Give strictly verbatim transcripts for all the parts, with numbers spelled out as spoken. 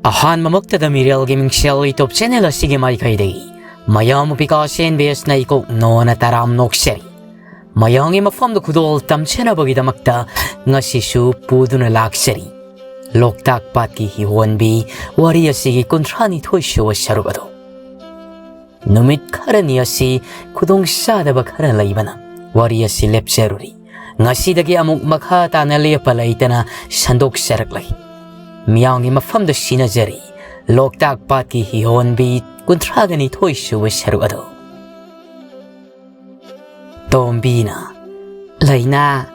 ꯑꯍꯥꯟꯕꯃꯛꯇꯗ ꯃꯤꯔꯦꯜꯒꯤ ꯃꯤꯡꯁꯦꯜ YouTube channel ꯑꯁꯤꯒꯤ ꯃꯥꯏꯀꯩꯗꯒꯤ ꯃꯌꯥꯝ ꯄꯤꯀꯥ ꯁꯦꯟꯕꯦꯁꯅ ꯏꯀꯣꯛ ꯅꯣꯅ ꯇꯔꯥꯝ ꯅꯣꯛꯆꯔꯤ꯫ ꯃꯌꯥꯝꯒꯤ ꯃꯐꯝꯗ ꯈꯨꯗꯣꯜ ꯇꯝꯖꯅꯕꯒꯤꯗꯃꯛꯇ ꯉꯁꯤꯁꯨ ꯄꯨꯗꯨꯅ ꯂꯥꯛꯆꯔꯤ꯫ ꯂꯣꯛꯇꯥꯛ ꯄꯥꯠꯀꯤ ꯍꯤꯍꯣꯟꯕꯤ ꯋꯥꯔꯤ ꯑꯁꯤꯒꯤ ꯀꯨꯟꯊ꯭ꯔꯥ ꯅꯤꯊꯣꯏ ꯁꯨꯕ ꯁꯔꯨꯛ ꯑꯗꯨ꯫ ꯅꯨꯃꯤꯠ ꯈꯔꯅꯤ ꯑꯁꯤ ꯈꯨꯗꯣꯡ ꯆꯥꯗꯕ ꯈꯔ ꯂꯩꯕꯅ ꯋꯥꯔꯤ ꯑꯁꯤ ꯂꯦꯞꯆꯔꯨꯔꯤ꯫ ꯉꯁꯤꯗꯒꯤ ꯑꯃꯨꯛ ꯃꯈꯥ ꯇꯥꯅ ꯂꯦꯞꯄ ꯂꯩꯇꯅ ꯁꯟꯗꯣꯛꯆꯔꯛꯂꯒꯦ꯫ ꯃꯤꯌꯥꯝꯒꯤ ꯃꯐꯝꯗ ꯁꯤꯟꯅꯖꯔꯤ ꯂꯣꯛꯇꯥꯛ ꯄꯥꯠꯀꯤ ꯍꯤꯍꯣꯟꯕꯤ ꯀꯨꯟꯊ꯭ꯔꯥꯒ ꯅꯤꯊꯣꯏ ꯁꯨꯕ ꯁꯔꯨꯛ ꯑꯗꯨ꯫ ꯇꯣꯝꯕꯤꯅ, "ꯂꯩꯅꯥ,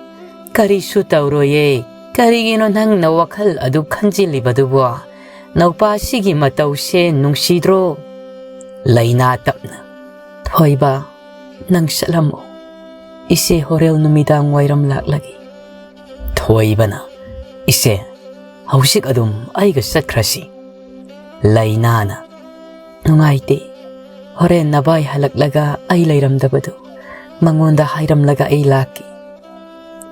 ꯀꯔꯤꯁꯨ ꯇꯧꯔꯣꯏꯌꯦ꯫ ꯀꯔꯤꯒꯤꯅꯣ ꯅꯪꯅ ꯋꯥꯈꯜ ꯑꯗꯨ ꯈꯟꯖꯤꯜꯂꯤꯕꯗꯨꯕꯣ? ꯅꯧꯄꯥꯁꯤꯒꯤ ꯃꯇꯧꯁꯦ ꯅꯨꯡꯁꯤꯗ꯭ꯔꯣ?" ꯂꯩꯅꯥ ꯇꯞꯅ, "ꯊꯣꯏꯕ, ꯅꯪ ꯆꯠꯂꯝꯃꯣ꯫ ꯏꯆꯦ ꯍꯣꯔꯦꯟ ꯅꯨꯃꯤꯗꯥꯡ ꯋꯥꯏꯔꯝ ꯂꯥꯛꯂꯒꯦ꯫" ꯊꯣꯏꯕꯅ, "ꯏꯆꯦ, ꯍꯧꯖꯤꯛ ꯑꯗꯨꯝ ꯑꯩꯒ ꯆꯠꯈ꯭ꯔꯁꯤ꯫" ꯂꯩꯅꯥꯅ, "ꯅꯨꯡꯉꯥꯏꯇꯦ꯫ ꯍꯣꯔꯦꯟ ꯅꯚꯥꯏ ꯍꯜꯂꯛꯂꯒ ꯑꯩ ꯂꯩꯔꯝꯗꯕꯗꯨ ꯃꯉꯣꯟꯗ ꯍꯥꯏꯔꯝꯂꯒ ꯑꯩ ꯂꯥꯛꯀꯦ꯫"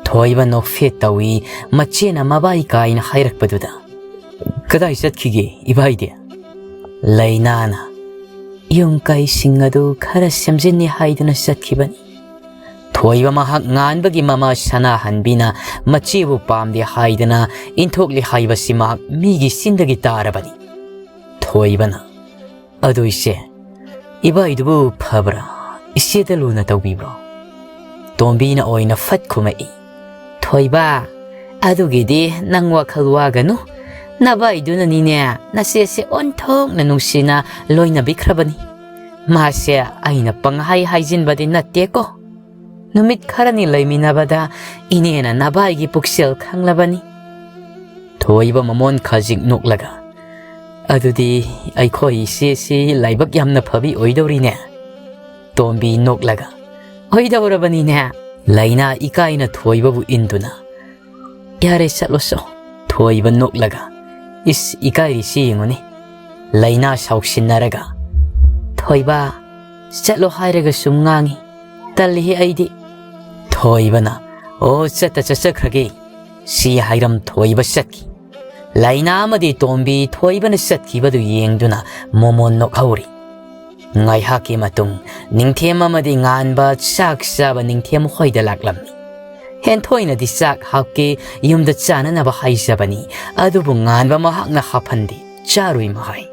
ꯊꯣꯏꯕ ꯅꯣꯛꯐꯦꯠ ꯇꯧꯏ, ꯃꯆꯦꯅ ꯃꯚꯥꯏ ꯀꯥꯏꯅ ꯍꯥꯏꯔꯛꯄꯗꯨꯗ꯫ "ꯀꯗꯥꯏ ꯆꯠꯈꯤꯒꯦ ꯏꯚꯥꯏꯗꯤ?" ꯂꯩꯅꯥꯅ, "ꯌꯨꯝ ꯀꯩꯁꯤꯡ ꯑꯗꯨ ꯈꯔ ꯁꯦꯝꯖꯤꯟꯅꯤ ꯍꯥꯏꯗꯨꯅ ꯆꯠꯈꯤꯕꯅꯤ꯫" ꯊꯣꯏꯕ ꯃꯍꯥꯛ ꯉꯥꯟꯕꯒꯤ ꯃꯃꯥ ꯁꯅꯥꯍꯟꯕꯤꯅ ꯃꯆꯦꯕꯨ ꯄꯥꯝꯗꯦ ꯍꯥꯏꯗꯅ ꯏꯟꯊꯣꯛꯂꯦ ꯍꯥꯏꯕꯁꯤ ꯃꯍꯥꯛ ꯃꯤꯒꯤ ꯆꯤꯟꯗꯒꯤ ꯇꯥꯔꯕꯅꯤ꯫ ꯊꯣꯏꯕꯅ, "ꯑꯗꯨ ꯏꯆꯦ, ꯏꯕꯥꯏꯗꯨꯕꯨ ꯐꯕ꯭ꯔꯥ? ꯏꯆꯦꯗ ꯂꯨꯅ ꯇꯧꯕꯤꯕ꯭ꯔꯣ?" ꯇꯣꯝꯕꯤꯅ ꯑꯣꯏꯅ ꯐꯠ ꯈꯨꯝꯃꯛꯏ꯫ "ꯊꯣꯏꯕ, ꯑꯗꯨꯒꯤꯗꯤ ꯅꯪ ꯋꯥꯈꯜ ꯋꯥꯒꯅꯨ꯫ ꯅꯕꯥꯏꯗꯨꯅꯅꯤꯅꯦ ꯅꯆꯦꯁꯦ ꯑꯣꯟꯊꯣꯛꯅ ꯅꯨꯡꯁꯤꯅ ꯂꯣꯏꯅꯕꯤꯈ꯭ꯔꯕꯅꯤ꯫ ꯃꯥꯁꯦ ꯑꯩꯅ ꯄꯪꯍꯥꯏ ꯍꯥꯏꯖꯤꯟꯕꯗꯤ ꯅꯠꯇꯦꯀꯣ꯫ ꯅꯨꯃꯤꯠ ꯈꯔꯅꯤ ꯂꯩꯃꯤꯟꯅꯕꯗ ꯏꯅꯦꯅ ꯅꯕꯥꯏꯒꯤ ꯄꯨꯛꯆꯦꯜ ꯈꯪꯂꯕꯅꯤ꯫" ꯊꯣꯏꯕ ꯃꯃꯣꯟ ꯈꯖꯤꯛ ꯅꯣꯛꯂꯒ, "ꯑꯗꯨꯗꯤ ꯑꯩꯈꯣꯏ ꯏꯆꯦꯁꯤ ꯂꯥꯏꯕꯛ ꯌꯥꯝꯅ ꯐꯕꯤ ꯑꯣꯏꯗꯧꯔꯤꯅꯦ?" ꯇꯣꯝꯕꯤ ꯅꯣꯛꯂꯒ, "ꯑꯣꯏꯗꯧꯔꯕꯅꯤꯅꯦ꯫" ꯂꯩꯅꯥ ꯏꯀꯥꯏꯅ ꯊꯣꯏꯕꯕꯨ ꯏꯟꯗꯨꯅ, "ꯌꯥꯔꯦ, ꯆꯠꯂꯣꯁꯣ꯫" ꯊꯣꯏꯕ ꯅꯣꯛꯂꯒ, "ꯏꯁ, ꯏꯀꯥꯏꯔꯤꯁꯤ ꯌꯦꯡꯉꯨꯅꯦ꯫" ꯂꯩꯅꯥ ꯁꯥꯎꯁꯤꯟꯅꯔꯒ, "ꯊꯣꯏꯕ, ꯆꯠꯂꯣ ꯍꯥꯏꯔꯒ ꯁꯨꯝ ꯉꯥꯡꯉꯤ꯫ ꯇꯜꯂꯤꯍꯦ ꯑꯩꯗꯤ꯫" ꯊꯣꯏꯕꯅ, "ꯑꯣ, ꯆꯠꯇ ꯆꯠꯆꯈ꯭ꯔꯒꯦ꯫" ꯁꯤ ꯍꯥꯏꯔꯝ ꯊꯣꯏꯕ ꯆꯠꯈꯤ꯫ ꯂꯩꯅꯥ ꯑꯃꯗꯤ ꯇꯣꯝꯕꯤ ꯊꯣꯏꯕꯅ ꯆꯠꯈꯤꯕꯗꯨ ꯌꯦꯡꯗꯨꯅ ꯃꯣꯃꯣꯟ ꯅꯣꯛꯍꯧꯔꯤ꯫ ꯉꯥꯏꯍꯥꯛꯀꯤ ꯃꯇꯨꯡ ꯅꯤꯡꯊꯦꯝ ꯑꯃꯗꯤ ꯉꯥꯟꯕ ꯆꯥꯛ ꯆꯥꯕ ꯅꯤꯡꯊꯦꯝ ꯍꯣꯏꯗ ꯂꯥꯛꯂꯝꯃꯤ꯫ ꯍꯦꯟꯊꯣꯏꯅꯗꯤ ꯆꯥꯛ ꯍꯥꯞꯀꯦ, ꯌꯨꯝꯗ ꯆꯥꯅꯅꯕ ꯍꯥꯏꯖꯕꯅꯤ, ꯑꯗꯨꯕꯨ ꯉꯥꯟꯕ ꯃꯍꯥꯛꯅ ꯍꯥꯞꯍꯟꯗꯦ, ꯆꯥꯔꯣꯏ ꯃꯍꯥꯏ꯫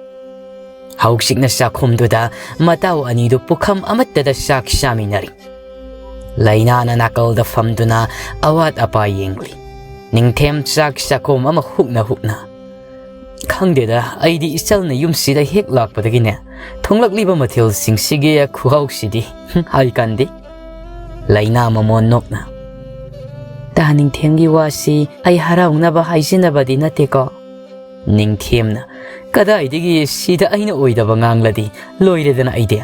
ꯍꯧꯖꯤꯛꯅ ꯆꯥꯛꯈꯨꯝꯗꯨꯗ ꯃꯇꯥꯎ ꯑꯅꯤꯗꯨ ꯄꯨꯈꯝ ꯑꯃꯠꯇꯗ ꯆꯥꯛ ꯆꯥꯃꯤꯟꯅꯔꯤ꯫ ꯂꯩꯅꯥꯅ ꯅꯥꯀꯜꯗ ꯐꯝꯗꯨꯅ ꯑꯋꯥꯠ ꯑꯄꯥ ꯌꯦꯡꯂꯤ꯫ ꯅꯤꯡꯊꯦꯝ ꯆꯥꯛ ꯆꯥꯛꯈꯨꯝ ꯑꯃ ꯍꯨꯛꯅ ꯍꯨꯛꯅ, "ꯈꯪꯗꯦꯗ, ꯑꯩꯗꯤ ꯏꯆꯜꯅ ꯌꯨꯝꯁꯤꯗ ꯍꯦꯛ ꯂꯥꯛꯄꯗꯒꯤꯅꯦ, ꯊꯣꯡꯂꯛꯂꯤꯕ ꯃꯊꯦꯜꯁꯤꯡꯁꯤꯒꯤ ꯈꯨꯍꯥꯎꯁꯤꯗꯤ ꯍꯥꯏꯀꯥꯟꯗꯦ꯫" ꯂꯩꯅꯥ ꯃꯃꯣꯟ ꯅꯣꯛꯅ, "ꯇꯥ ꯅꯤꯡꯊꯦꯝꯒꯤ ꯋꯥꯁꯤ ꯑꯩ ꯍꯔꯥꯎꯅꯕ ꯍꯥꯏꯖꯤꯟꯅꯕꯗꯤ ꯅꯠꯇꯦꯀꯣ?" ꯅꯤꯡꯊꯦꯝꯅ, "ꯀꯗꯥꯏꯗꯒꯤ, ꯁꯤꯗ ꯑꯩꯅ ꯑꯣꯏꯗꯕ ꯉꯥꯡꯂꯗꯤ ꯂꯣꯏꯔꯦꯗꯅ ꯑꯩꯗꯤ?"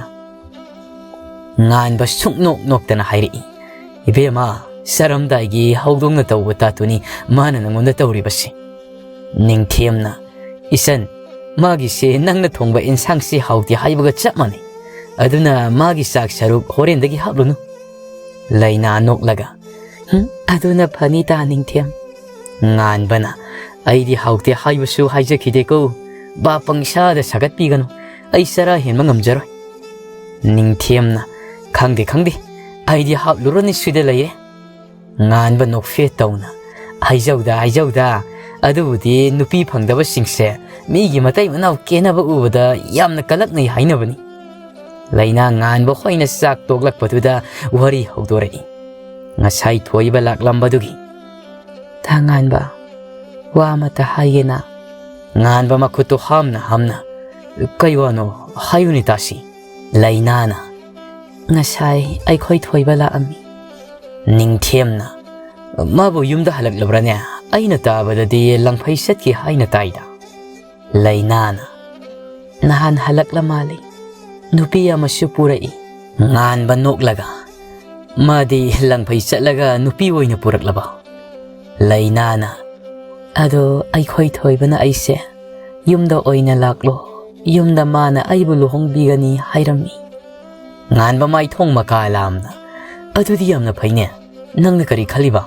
ꯉꯥꯟꯕ ꯁꯨꯛꯅꯣꯛ ꯅꯣꯛꯇꯅ ꯍꯥꯏꯔꯛꯏ, "ꯏꯕꯦꯝꯃ, ꯆꯥꯔꯝꯗꯥꯏꯒꯤ ꯍꯧꯗꯣꯡꯅ ꯇꯧꯕ ꯇꯥꯇꯨꯅꯤ ꯃꯥꯅ ꯅꯪꯉꯣꯟꯗ ꯇꯧꯔꯤꯕꯁꯦ꯫" ꯅꯤꯡꯊꯦꯝꯅ, "ꯏꯆꯟ, ꯃꯥꯒꯤꯁꯦ ꯅꯪꯅ ꯊꯣꯡꯕ ꯏꯟꯁꯥꯡꯁꯤ ꯍꯥꯎꯇꯦ ꯍꯥꯏꯕꯒ ꯆꯞ ꯃꯥꯟꯅꯩ꯫ ꯑꯗꯨꯅ ꯃꯥꯒꯤ ꯆꯥꯛ ꯁꯔꯨꯛ ꯍꯣꯔꯦꯟꯗꯒꯤ ꯍꯥꯞꯂꯨꯅꯨ꯫" ꯂꯩꯅꯥ ꯅꯣꯛꯂꯒ, "ꯍꯨꯝ, ꯑꯗꯨꯅ ꯐꯅꯤ ꯇꯥ ꯅꯤꯡꯊꯦꯝ꯫" ꯉꯥꯟꯕꯅ, "ꯑꯩꯗꯤ ꯍꯥꯎꯇꯦ ꯍꯥꯏꯕꯁꯨ ꯍꯥꯏꯖꯈꯤꯗꯦꯀꯣ꯫ ꯕꯥ ꯄꯪꯁꯥꯗ ꯁꯥꯒꯠꯄꯤꯒꯅꯨ꯫ ꯑꯩ ꯆꯔꯥ ꯍꯦꯟꯕ ꯉꯝꯖꯔꯣꯏ꯫" ꯅꯤꯡꯊꯦꯝꯅ, "ꯈꯪꯗꯦ, ꯈꯪꯗꯦ꯫ ꯑꯩꯗꯤ ꯍꯥꯞꯂꯨꯔꯅꯤ ꯁꯤꯗ ꯂꯩꯌꯦ꯫" ꯉꯥꯟꯕ ꯅꯣꯛꯐꯦꯠ ꯇꯧꯅ, "ꯍꯥꯏꯖꯧꯗ, ꯍꯥꯏꯖꯧꯗ꯫ ꯑꯗꯨꯕꯨꯗꯤ ꯅꯨꯄꯤ ꯐꯪꯗꯕꯁꯤꯡꯁꯦ ꯃꯤꯒꯤ ꯃꯇꯩ ꯃꯅꯥꯎ ꯀꯦꯅꯕ ꯎꯕꯗ ꯌꯥꯝꯅ ꯀꯂꯛꯅꯩ ꯍꯥꯏꯅꯕꯅꯤ꯫" ꯂꯩꯅꯥ ꯉꯥꯟꯕ ꯍꯣꯏꯅ ꯆꯥꯛ ꯇꯣꯛꯂꯛꯄꯗꯨꯗ ꯋꯥꯔꯤ ꯍꯧꯗꯣꯔꯛꯏ꯫ ꯉꯁꯥꯏ ꯊꯣꯏꯕ ꯂꯥꯛꯂꯝꯕꯗꯨꯒꯤ꯫ "ꯇꯥ ꯉꯥꯟꯕ, ꯋꯥ ꯑꯃꯇ ꯍꯥꯏꯒꯦꯅ꯫" ꯉꯥꯟꯕ ꯃꯈꯨꯠꯇꯨ ꯍꯥꯝꯅ ꯍꯥꯝꯅ, "ꯀꯩ ꯋꯥꯅꯣ? ꯍꯥꯏꯌꯨꯅꯦ ꯇꯥꯁꯤ꯫" ꯂꯩꯅꯥꯅ, "ꯉꯁꯥꯏ ꯑꯩꯈꯣꯏ ꯊꯣꯏꯕ ꯂꯥꯛꯑꯝꯃꯤ꯫" ꯅꯤꯡꯊꯦꯝꯅ, "ꯃꯥꯕꯨ ꯌꯨꯝꯗ ꯍꯜꯂꯛꯂꯕ꯭ꯔꯅꯦ? ꯑꯩꯅ ꯇꯥꯕꯗꯗꯤ ꯂꯪꯐꯩ ꯆꯠꯈꯤ ꯍꯥꯏꯅ ꯇꯥꯏꯗ꯫" ꯂꯩꯅꯥꯅ, "ꯅꯍꯥꯟ ꯍꯜꯂꯛꯂ ꯃꯥꯜꯂꯤ꯫ ꯅꯨꯄꯤ ꯑꯃꯁꯨ ꯄꯨꯔꯛꯏ꯫" ꯉꯥꯟꯕ ꯅꯣꯛꯂꯒ, "ꯃꯥꯗꯤ ꯂꯪꯐꯩ ꯆꯠꯂꯒ ꯅꯨꯄꯤ ꯑꯣꯏꯅ ꯄꯨꯔꯛꯂꯕ?" ꯂꯩꯅꯥꯅ, "ꯑꯗꯣ ꯑꯩꯈꯣꯏ ꯊꯣꯏꯕꯅ ꯑꯩꯁꯦ ꯌꯨꯝꯗ ꯑꯣꯏꯅ ꯂꯥꯛꯂꯣ, ꯌꯨꯝꯗ ꯃꯥꯅ ꯑꯩꯕꯨ ꯂꯨꯍꯣꯡꯕꯤꯒꯅꯤ ꯍꯥꯏꯔꯝꯃꯤ꯫" ꯉꯥꯟꯕ ꯃꯥꯏꯊꯣꯡ ꯃꯀꯥ ꯂꯥꯝꯅ, "ꯑꯗꯨꯗꯤ ꯌꯥꯝꯅ ꯐꯩꯅꯦ꯫ ꯅꯪꯅ ꯀꯔꯤ ꯈꯜꯂꯤꯕ?"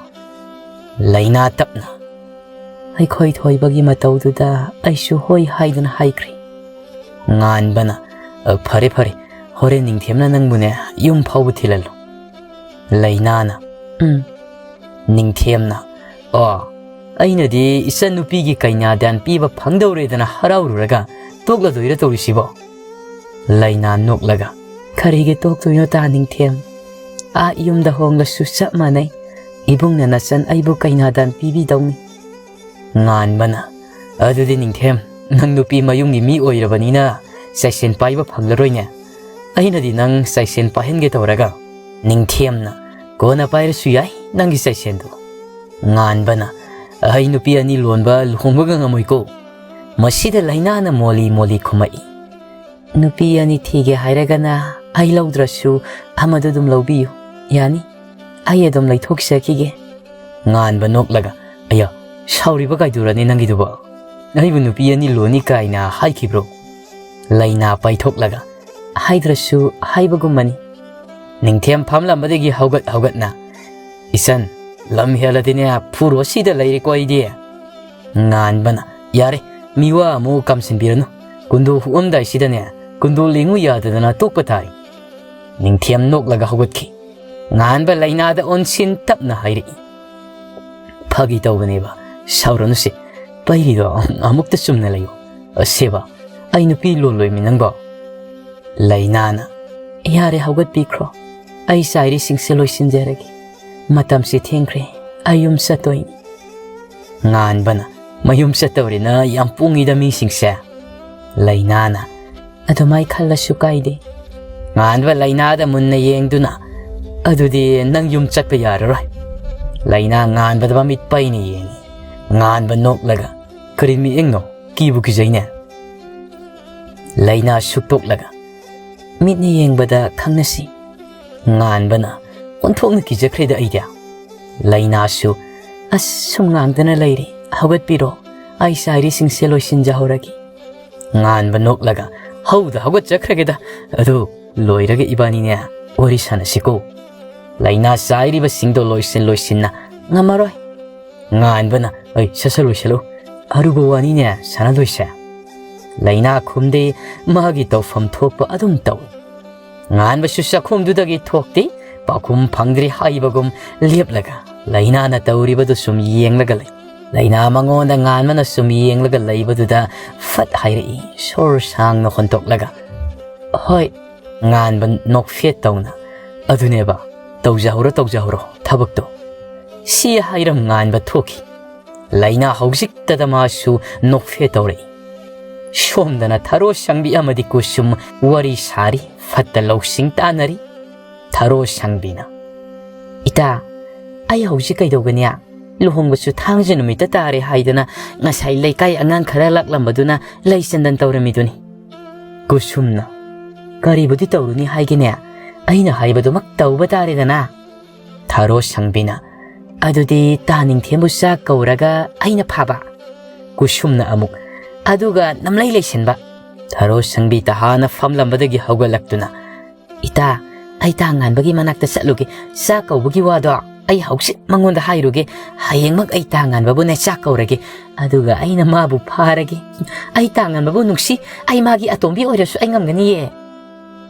ꯂꯩꯅꯥ ꯇꯞꯅ, ꯑꯩꯈꯣꯏ ꯊꯣꯏꯕꯒꯤ ꯃꯇꯧꯗꯨꯗ ꯑꯩꯁꯨ ꯍꯣꯏ ꯍꯥꯏꯗꯨꯅ ꯍꯥꯏꯈ꯭ꯔꯦ꯫ ꯉꯥꯟꯕꯅ, "ꯑ, ꯐꯔꯦ, ꯐꯔꯦ, ꯍꯣꯔꯦꯟ ꯅꯤꯡꯊꯦꯝꯅ ꯅꯪꯕꯨꯅꯦ ꯌꯨꯝ ꯐꯥꯎꯕ ꯊꯤꯜꯍꯜꯂꯨ"꯫ ꯂꯩꯅꯥꯅ, "ꯎꯝ"꯫ ꯅꯤꯡꯊꯦꯝꯅ, "ꯑꯣ, ꯑꯩꯅꯗꯤ ꯏꯆꯟꯅꯨꯄꯤꯒꯤ ꯀꯩꯅꯥꯗꯥꯟ ꯄꯤꯕ ꯐꯪꯗꯧꯔꯦꯗꯅ ꯍꯔꯥꯎꯔꯨꯔꯒ ꯇꯣꯛꯂꯗꯣꯏꯔ ꯇꯧꯔꯤꯁꯤꯕꯣ?" ꯂꯩꯅꯥ ꯅꯣꯛꯂꯒ, "ꯀꯔꯤꯒꯤ ꯇꯣꯛꯇꯣꯏꯅꯣ ꯇꯥ ꯅꯤꯡꯊꯦꯝ? ꯑꯥ ꯌꯨꯝꯗ ꯍꯣꯡꯂꯁꯨ ꯆꯞ ꯃꯥꯟꯅꯩ꯫ ꯏꯕꯨꯡꯅ ꯅꯆꯟ ꯑꯩꯕꯨ ꯀꯩꯅꯥꯗꯥꯟ ꯄꯤꯕꯤꯗꯧꯅꯤ"꯫ ꯉꯥꯟꯕꯅ, "ꯑꯗꯨꯗꯤ ꯅꯤꯡꯊꯦꯝ, ꯅꯪ ꯅꯨꯄꯤ ꯃꯌꯨꯝꯒꯤ ꯃꯤ ꯑꯣꯏꯔꯕꯅꯤꯅ ꯆꯥꯏꯁꯦꯟ ꯄꯥꯏꯕ ꯐꯪꯂꯔꯣꯏꯅꯦ꯫ ꯑꯩꯅꯗꯤ ꯅꯪ ꯆꯥꯏꯁꯦꯟ ꯄꯥꯏꯍꯟꯒꯦ ꯇꯧꯔꯒ"꯫ ꯅꯤꯡꯊꯦꯝꯅ, "ꯀꯣꯟꯅ ꯄꯥꯏꯔꯁꯨ ꯌꯥꯏ ꯅꯪꯒꯤ ꯆꯥꯏꯁꯦꯟꯗꯣ"꯫ ꯉꯥꯟꯕꯅ, "ꯑꯩ ꯅꯨꯄꯤ ꯑꯅꯤ ꯂꯣꯟꯕ ꯂꯨꯍꯣꯡꯕꯒ ꯉꯝꯃꯣꯏꯀꯣ"꯫ ꯃꯁꯤꯗ ꯂꯩꯅꯥꯅ ꯃꯣꯂꯤ ꯃꯣꯂꯤ ꯈꯨꯝꯃꯛꯏ꯫ "ꯅꯨꯄꯤ ꯑꯅꯤ ꯊꯤꯒꯦ ꯍꯥꯏꯔꯒꯅ ꯑꯩ ꯂꯧꯗ꯭ꯔꯁꯨ ꯑꯃꯗꯨ ꯑꯗꯨꯝ ꯂꯧꯕꯤꯌꯨ꯫ ꯌꯥꯅꯤ, ꯑꯩ ꯑꯗꯨꯝ ꯂꯩꯊꯣꯛꯆꯈꯤꯒꯦ"꯫ ꯉꯥꯟꯕ ꯅꯣꯛꯂꯒ, "ꯑꯌꯥ, ꯁꯥꯎꯔꯤꯕ ꯀꯥꯏꯗꯨꯔꯅꯤ ꯅꯪꯒꯤꯗꯨꯕꯣ? ꯑꯩꯕꯨ ꯅꯨꯄꯤ ꯑꯅꯤ ꯂꯣꯟꯅꯤ ꯀꯥꯏꯅ ꯍꯥꯏꯈꯤꯕ꯭ꯔꯣ?" ꯂꯩꯅꯥ ꯄꯥꯏꯊꯣꯛꯂꯒ, "ꯍꯥꯏꯗ꯭ꯔꯁꯨ ꯍꯥꯏꯕꯒꯨꯝꯕꯅꯤ"꯫ ꯅꯤꯡꯊꯦꯝ ꯐꯝꯂꯝꯕꯗꯒꯤ ꯍꯧꯒꯠ ꯍꯧꯒꯠꯅ, "ꯏꯆꯟ, ꯂꯝ ꯍꯦꯜꯂꯗꯤꯅꯦ ꯐꯨꯔꯣ ꯁꯤꯗ ꯂꯩꯔꯦꯀꯣ ꯑꯩꯗꯤ"꯫ ꯉꯥꯟꯕꯅ, "ꯌꯥꯔꯦ, ꯃꯤꯋꯥ ꯑꯃꯨꯛ ꯀꯥꯝꯁꯤꯟꯕꯤꯔꯅꯨ꯫ ꯀꯨꯟꯗꯣ ꯍꯨꯛꯑꯝꯗꯥꯏꯁꯤꯗꯅꯦ ꯀꯨꯟꯗꯣ ꯂꯦꯡꯉꯨ ꯌꯥꯗꯗꯅ ꯇꯣꯛꯄ ꯇꯥꯏ"꯫ ꯅꯤꯡꯊꯦꯝ ꯅꯣꯛꯂꯒ ꯍꯧꯒꯠꯈꯤ꯫ ꯉꯥꯟꯕ ꯂꯩꯅꯥꯗ ꯑꯣꯟꯁꯤꯟ ꯇꯞꯅ ꯍꯥꯏꯔꯛꯏ, "ꯐꯥꯒꯤ ꯇꯧꯕꯅꯦꯕ, ꯁꯥꯎꯔꯅꯨꯁꯦ꯫ ꯄꯩꯔꯤꯗꯣ ꯑꯃꯨꯛꯇ ꯆꯨꯝꯅ ꯂꯩꯌꯨ꯫ ꯑꯁꯦꯕ, ꯑꯩ ꯅꯨꯄꯤ ꯂꯣꯜꯂꯣꯏꯃꯤ ꯅꯪꯕꯣ"꯫ ꯂꯩꯅꯥꯅ, "ꯌꯥꯔꯦ, ꯍꯧꯒꯠꯄꯤꯈ꯭ꯔꯣ꯫ ꯑꯩ ꯆꯥꯏꯔꯤꯁꯤꯡꯁꯦ ꯂꯣꯏꯁꯤꯟꯖꯔꯒꯦ꯫ ꯃꯇꯝꯁꯦ ꯊꯦꯡꯈ꯭ꯔꯦ꯫ ꯑꯩ ꯌꯨꯝ ꯆꯠꯇꯣꯏꯅꯤ"꯫ ꯉꯥꯟꯕꯅ, "ꯃꯌꯨꯝ ꯆꯠꯇꯧꯔꯦꯅ ꯌꯥꯝ ꯄꯣꯡꯉꯤꯗ ꯃꯤꯁꯤꯡꯁꯦ"꯫ ꯂꯩꯅꯥꯅ, "ꯑꯗꯨꯃꯥꯏ ꯈꯜꯂꯁꯨ ꯀꯥꯏꯗꯦ"꯫ ꯉꯥꯟꯕ ꯂꯩꯅꯥꯗ ꯃꯨꯟꯅ ꯌꯦꯡꯗꯨꯅ, "ꯑꯗꯨꯗꯤ ꯅꯪ ꯌꯨꯝ ꯆꯠꯄ ꯌꯥꯔꯔꯣꯏ"꯫ ꯂꯩꯅꯥ ꯉꯥꯟꯕꯗ ꯃꯃꯤꯠ ꯄꯩꯅ ꯌꯦꯡꯉꯤ꯫ ꯉꯥꯟꯕ ꯅꯣꯛꯂꯒ, "ꯀꯔꯤ ꯃꯤꯠꯌꯦꯡꯅꯣ? ꯀꯤꯕꯨ ꯀꯤꯖꯩꯅꯦ"꯫ ꯂꯩꯅꯥ ꯁꯨꯛꯇꯣꯛꯂꯒ, "ꯃꯤꯠꯅ ꯌꯦꯡꯕꯗ ꯈꯪꯅꯁꯤ"꯫ ꯉꯥꯟꯕꯅ ꯑꯣꯟꯊꯣꯛꯅ ꯀꯤꯖꯈ꯭ꯔꯦꯗ ꯑꯩꯗꯤ꯫ ꯂꯩꯅꯥꯁꯨ, "ꯑꯁ, ꯁꯨꯝ ꯉꯥꯡꯗꯅ ꯂꯩꯔꯦ, ꯍꯧꯒꯠꯄꯤꯔꯣ, ꯑꯩ ꯆꯥꯏꯔꯤꯁꯤꯡꯁꯦ ꯂꯣꯏꯁꯤꯟꯖꯍꯧꯔꯒꯦ"꯫ ꯉꯥꯟꯕ ꯅꯣꯛꯂꯒ, "ꯍꯧꯗ ꯍꯧꯒꯠꯆꯈ꯭ꯔꯒꯦꯗ, ꯑꯗꯨ ꯂꯣꯏꯔꯒ ꯏꯕꯥꯅꯤꯅꯦ ꯋꯥꯔꯤ ꯁꯥꯟꯅꯁꯤꯀꯣ꯫ ꯂꯩꯅꯥ ꯆꯥꯏꯔꯤꯕꯁꯤꯡꯗꯣ ꯂꯣꯏꯁꯤꯟ ꯂꯣꯏꯁꯤꯟꯅ ꯉꯝꯃꯔꯣꯏ"꯫ ꯉꯥꯟꯕꯅ, ꯑꯩ ꯁꯠ ꯁꯠ ꯂꯣꯏꯁꯜꯂꯨ꯫ ꯑꯔꯨꯕ ꯋꯥꯅꯤꯅꯦ ꯁꯥꯟꯅꯗꯣꯏꯁꯦ꯫ ꯂꯩꯅꯥ ꯈꯨꯝꯗꯦ, ꯃꯥꯒꯤ ꯇꯧꯐꯝ ꯊꯣꯛꯄ ꯑꯗꯨꯝ ꯇꯧꯏ꯫ ꯉꯥꯟꯕꯁꯨ ꯆꯥꯛꯈꯨꯝꯗꯨꯗꯒꯤ ꯊꯣꯛꯇꯦ, ꯄꯥꯎꯈꯨꯝ ꯐꯪꯗ꯭ꯔꯤ ꯍꯥꯏꯕꯒꯨꯝ ꯂꯦꯞꯂꯒ ꯂꯩꯅꯥꯅ ꯇꯧꯔꯤꯕꯗꯨ ꯁꯨꯝ ꯌꯦꯡꯂꯒ ꯂꯩ꯫ ꯂꯩꯅꯥ ꯃꯉꯣꯟꯗ ꯉꯥꯟꯕꯅ ꯁꯨꯝ ꯌꯦꯡꯂꯒ ꯂꯩꯕꯗꯨꯗ ꯐꯠ ꯍꯥꯏꯔꯛꯏ, ꯁꯣꯔ ꯁꯥꯡꯅ ꯍꯣꯟꯇꯣꯛꯂꯒ꯫ "ꯍꯣꯏ," ꯉꯥꯟꯕ ꯅꯣꯛꯐꯦꯠ ꯇꯧꯅ꯫ "ꯑꯗꯨꯅꯦꯕ, ꯇꯧꯖꯍꯧꯔꯣ, ꯇꯧꯖꯍꯧꯔꯣ ꯊꯕꯛꯇꯣ꯫" ꯁꯤ ꯍꯥꯏꯔꯝ ꯉꯥꯟꯕ ꯊꯣꯛꯈꯤ꯫ ꯂꯩꯅꯥ ꯍꯧꯖꯤꯛꯇꯗ ꯃꯥꯁꯨ ꯅꯣꯛꯐꯦꯠ ꯇꯧꯔꯛꯏ꯫ ꯁꯣꯝꯗꯅ ꯊꯔꯣ ꯁꯪꯕꯤ ꯑꯃꯗꯤ ꯀꯨꯁꯨꯝ ꯋꯥꯔꯤ ꯁꯥꯔꯤ, ꯐꯠꯇ ꯂꯧꯁꯤꯡ ꯇꯥꯟꯅꯔꯤ꯫ ꯊꯔꯣ ꯁꯪꯕꯤꯅ, "ꯏꯇꯥ, ꯑꯩ ꯍꯧꯖꯤꯛ ꯀꯩꯗꯧꯒꯅꯤ? ꯂꯨꯍꯣꯡꯕꯁꯨ ꯊꯥꯡꯖ ꯅꯨꯃꯤꯠꯇ ꯇꯥꯔꯦ ꯍꯥꯏꯗꯅ ꯉꯁꯥꯏ ꯂꯩꯀꯥꯏ ꯑꯉꯥꯡ ꯈꯔ ꯂꯥꯛꯂꯝꯕꯗꯨꯅ ꯂꯩ ꯆꯟꯗꯟ ꯇꯧꯔꯝꯃꯤꯗꯨꯅꯤ꯫" ꯀꯨꯁꯨꯝꯅ, "ꯀꯔꯤꯕꯨꯗꯤ ꯇꯧꯔꯨꯅꯤ ꯍꯥꯏꯒꯦꯅꯦ? ꯑꯩꯅ ꯍꯥꯏꯕꯗꯨꯃꯛ ꯇꯧꯕ ꯇꯥꯔꯦꯗꯅ꯫" ꯊꯔꯣ ꯁꯪꯕꯤꯅ, "ꯑꯗꯨꯗꯤ ꯇꯥ ꯅꯤꯡꯊꯦꯝꯕꯨ ꯆꯥꯛ ꯀꯧꯔꯒ ꯑꯩꯅ ꯐꯥꯕ?" ꯀꯨꯁꯨꯝꯅ ꯑꯃꯨꯛ, "ꯑꯗꯨꯒ ꯅꯝꯂꯩ ꯂꯩꯁꯤꯟꯕ꯫" ꯊꯔꯣ ꯁꯪꯕꯤ ꯇꯍꯥꯅ ꯐꯝꯂꯝꯕꯗꯒꯤ ꯍꯧꯒꯠꯂꯛꯇꯨꯅ, "ꯏꯇꯥ, ꯑꯩ ꯇꯥ ꯉꯥꯟꯕꯒꯤ ꯃꯅꯥꯛꯇ ꯆꯠꯂꯨꯒꯦ꯫ ꯆꯥꯛ ꯀꯧꯕꯒꯤ ꯋꯥꯗꯣ ꯑꯩ ꯍꯧꯖꯤꯛ ꯃꯉꯣꯟꯗ ꯍꯥꯏꯔꯨꯒꯦ꯫ ꯍꯌꯦꯡꯃꯛ ꯑꯩ ꯇꯥ ꯉꯥꯟꯕꯕꯨꯅꯦ ꯆꯥꯛ ꯀꯧꯔꯒꯦ꯫ ꯑꯗꯨꯒ ꯑꯩꯅ ꯃꯥꯕꯨ ꯐꯥꯔꯒꯦ꯫ ꯑꯩ ꯇꯥ ꯉꯥꯟꯕꯕꯨ ꯅꯨꯡꯁꯤ꯫ ꯑꯩ ꯃꯥꯒꯤ ꯑꯇꯣꯝꯕꯤ ꯑꯣꯏꯔꯁꯨ ꯑꯩ ꯉꯝꯒꯅꯤꯌꯦ꯫"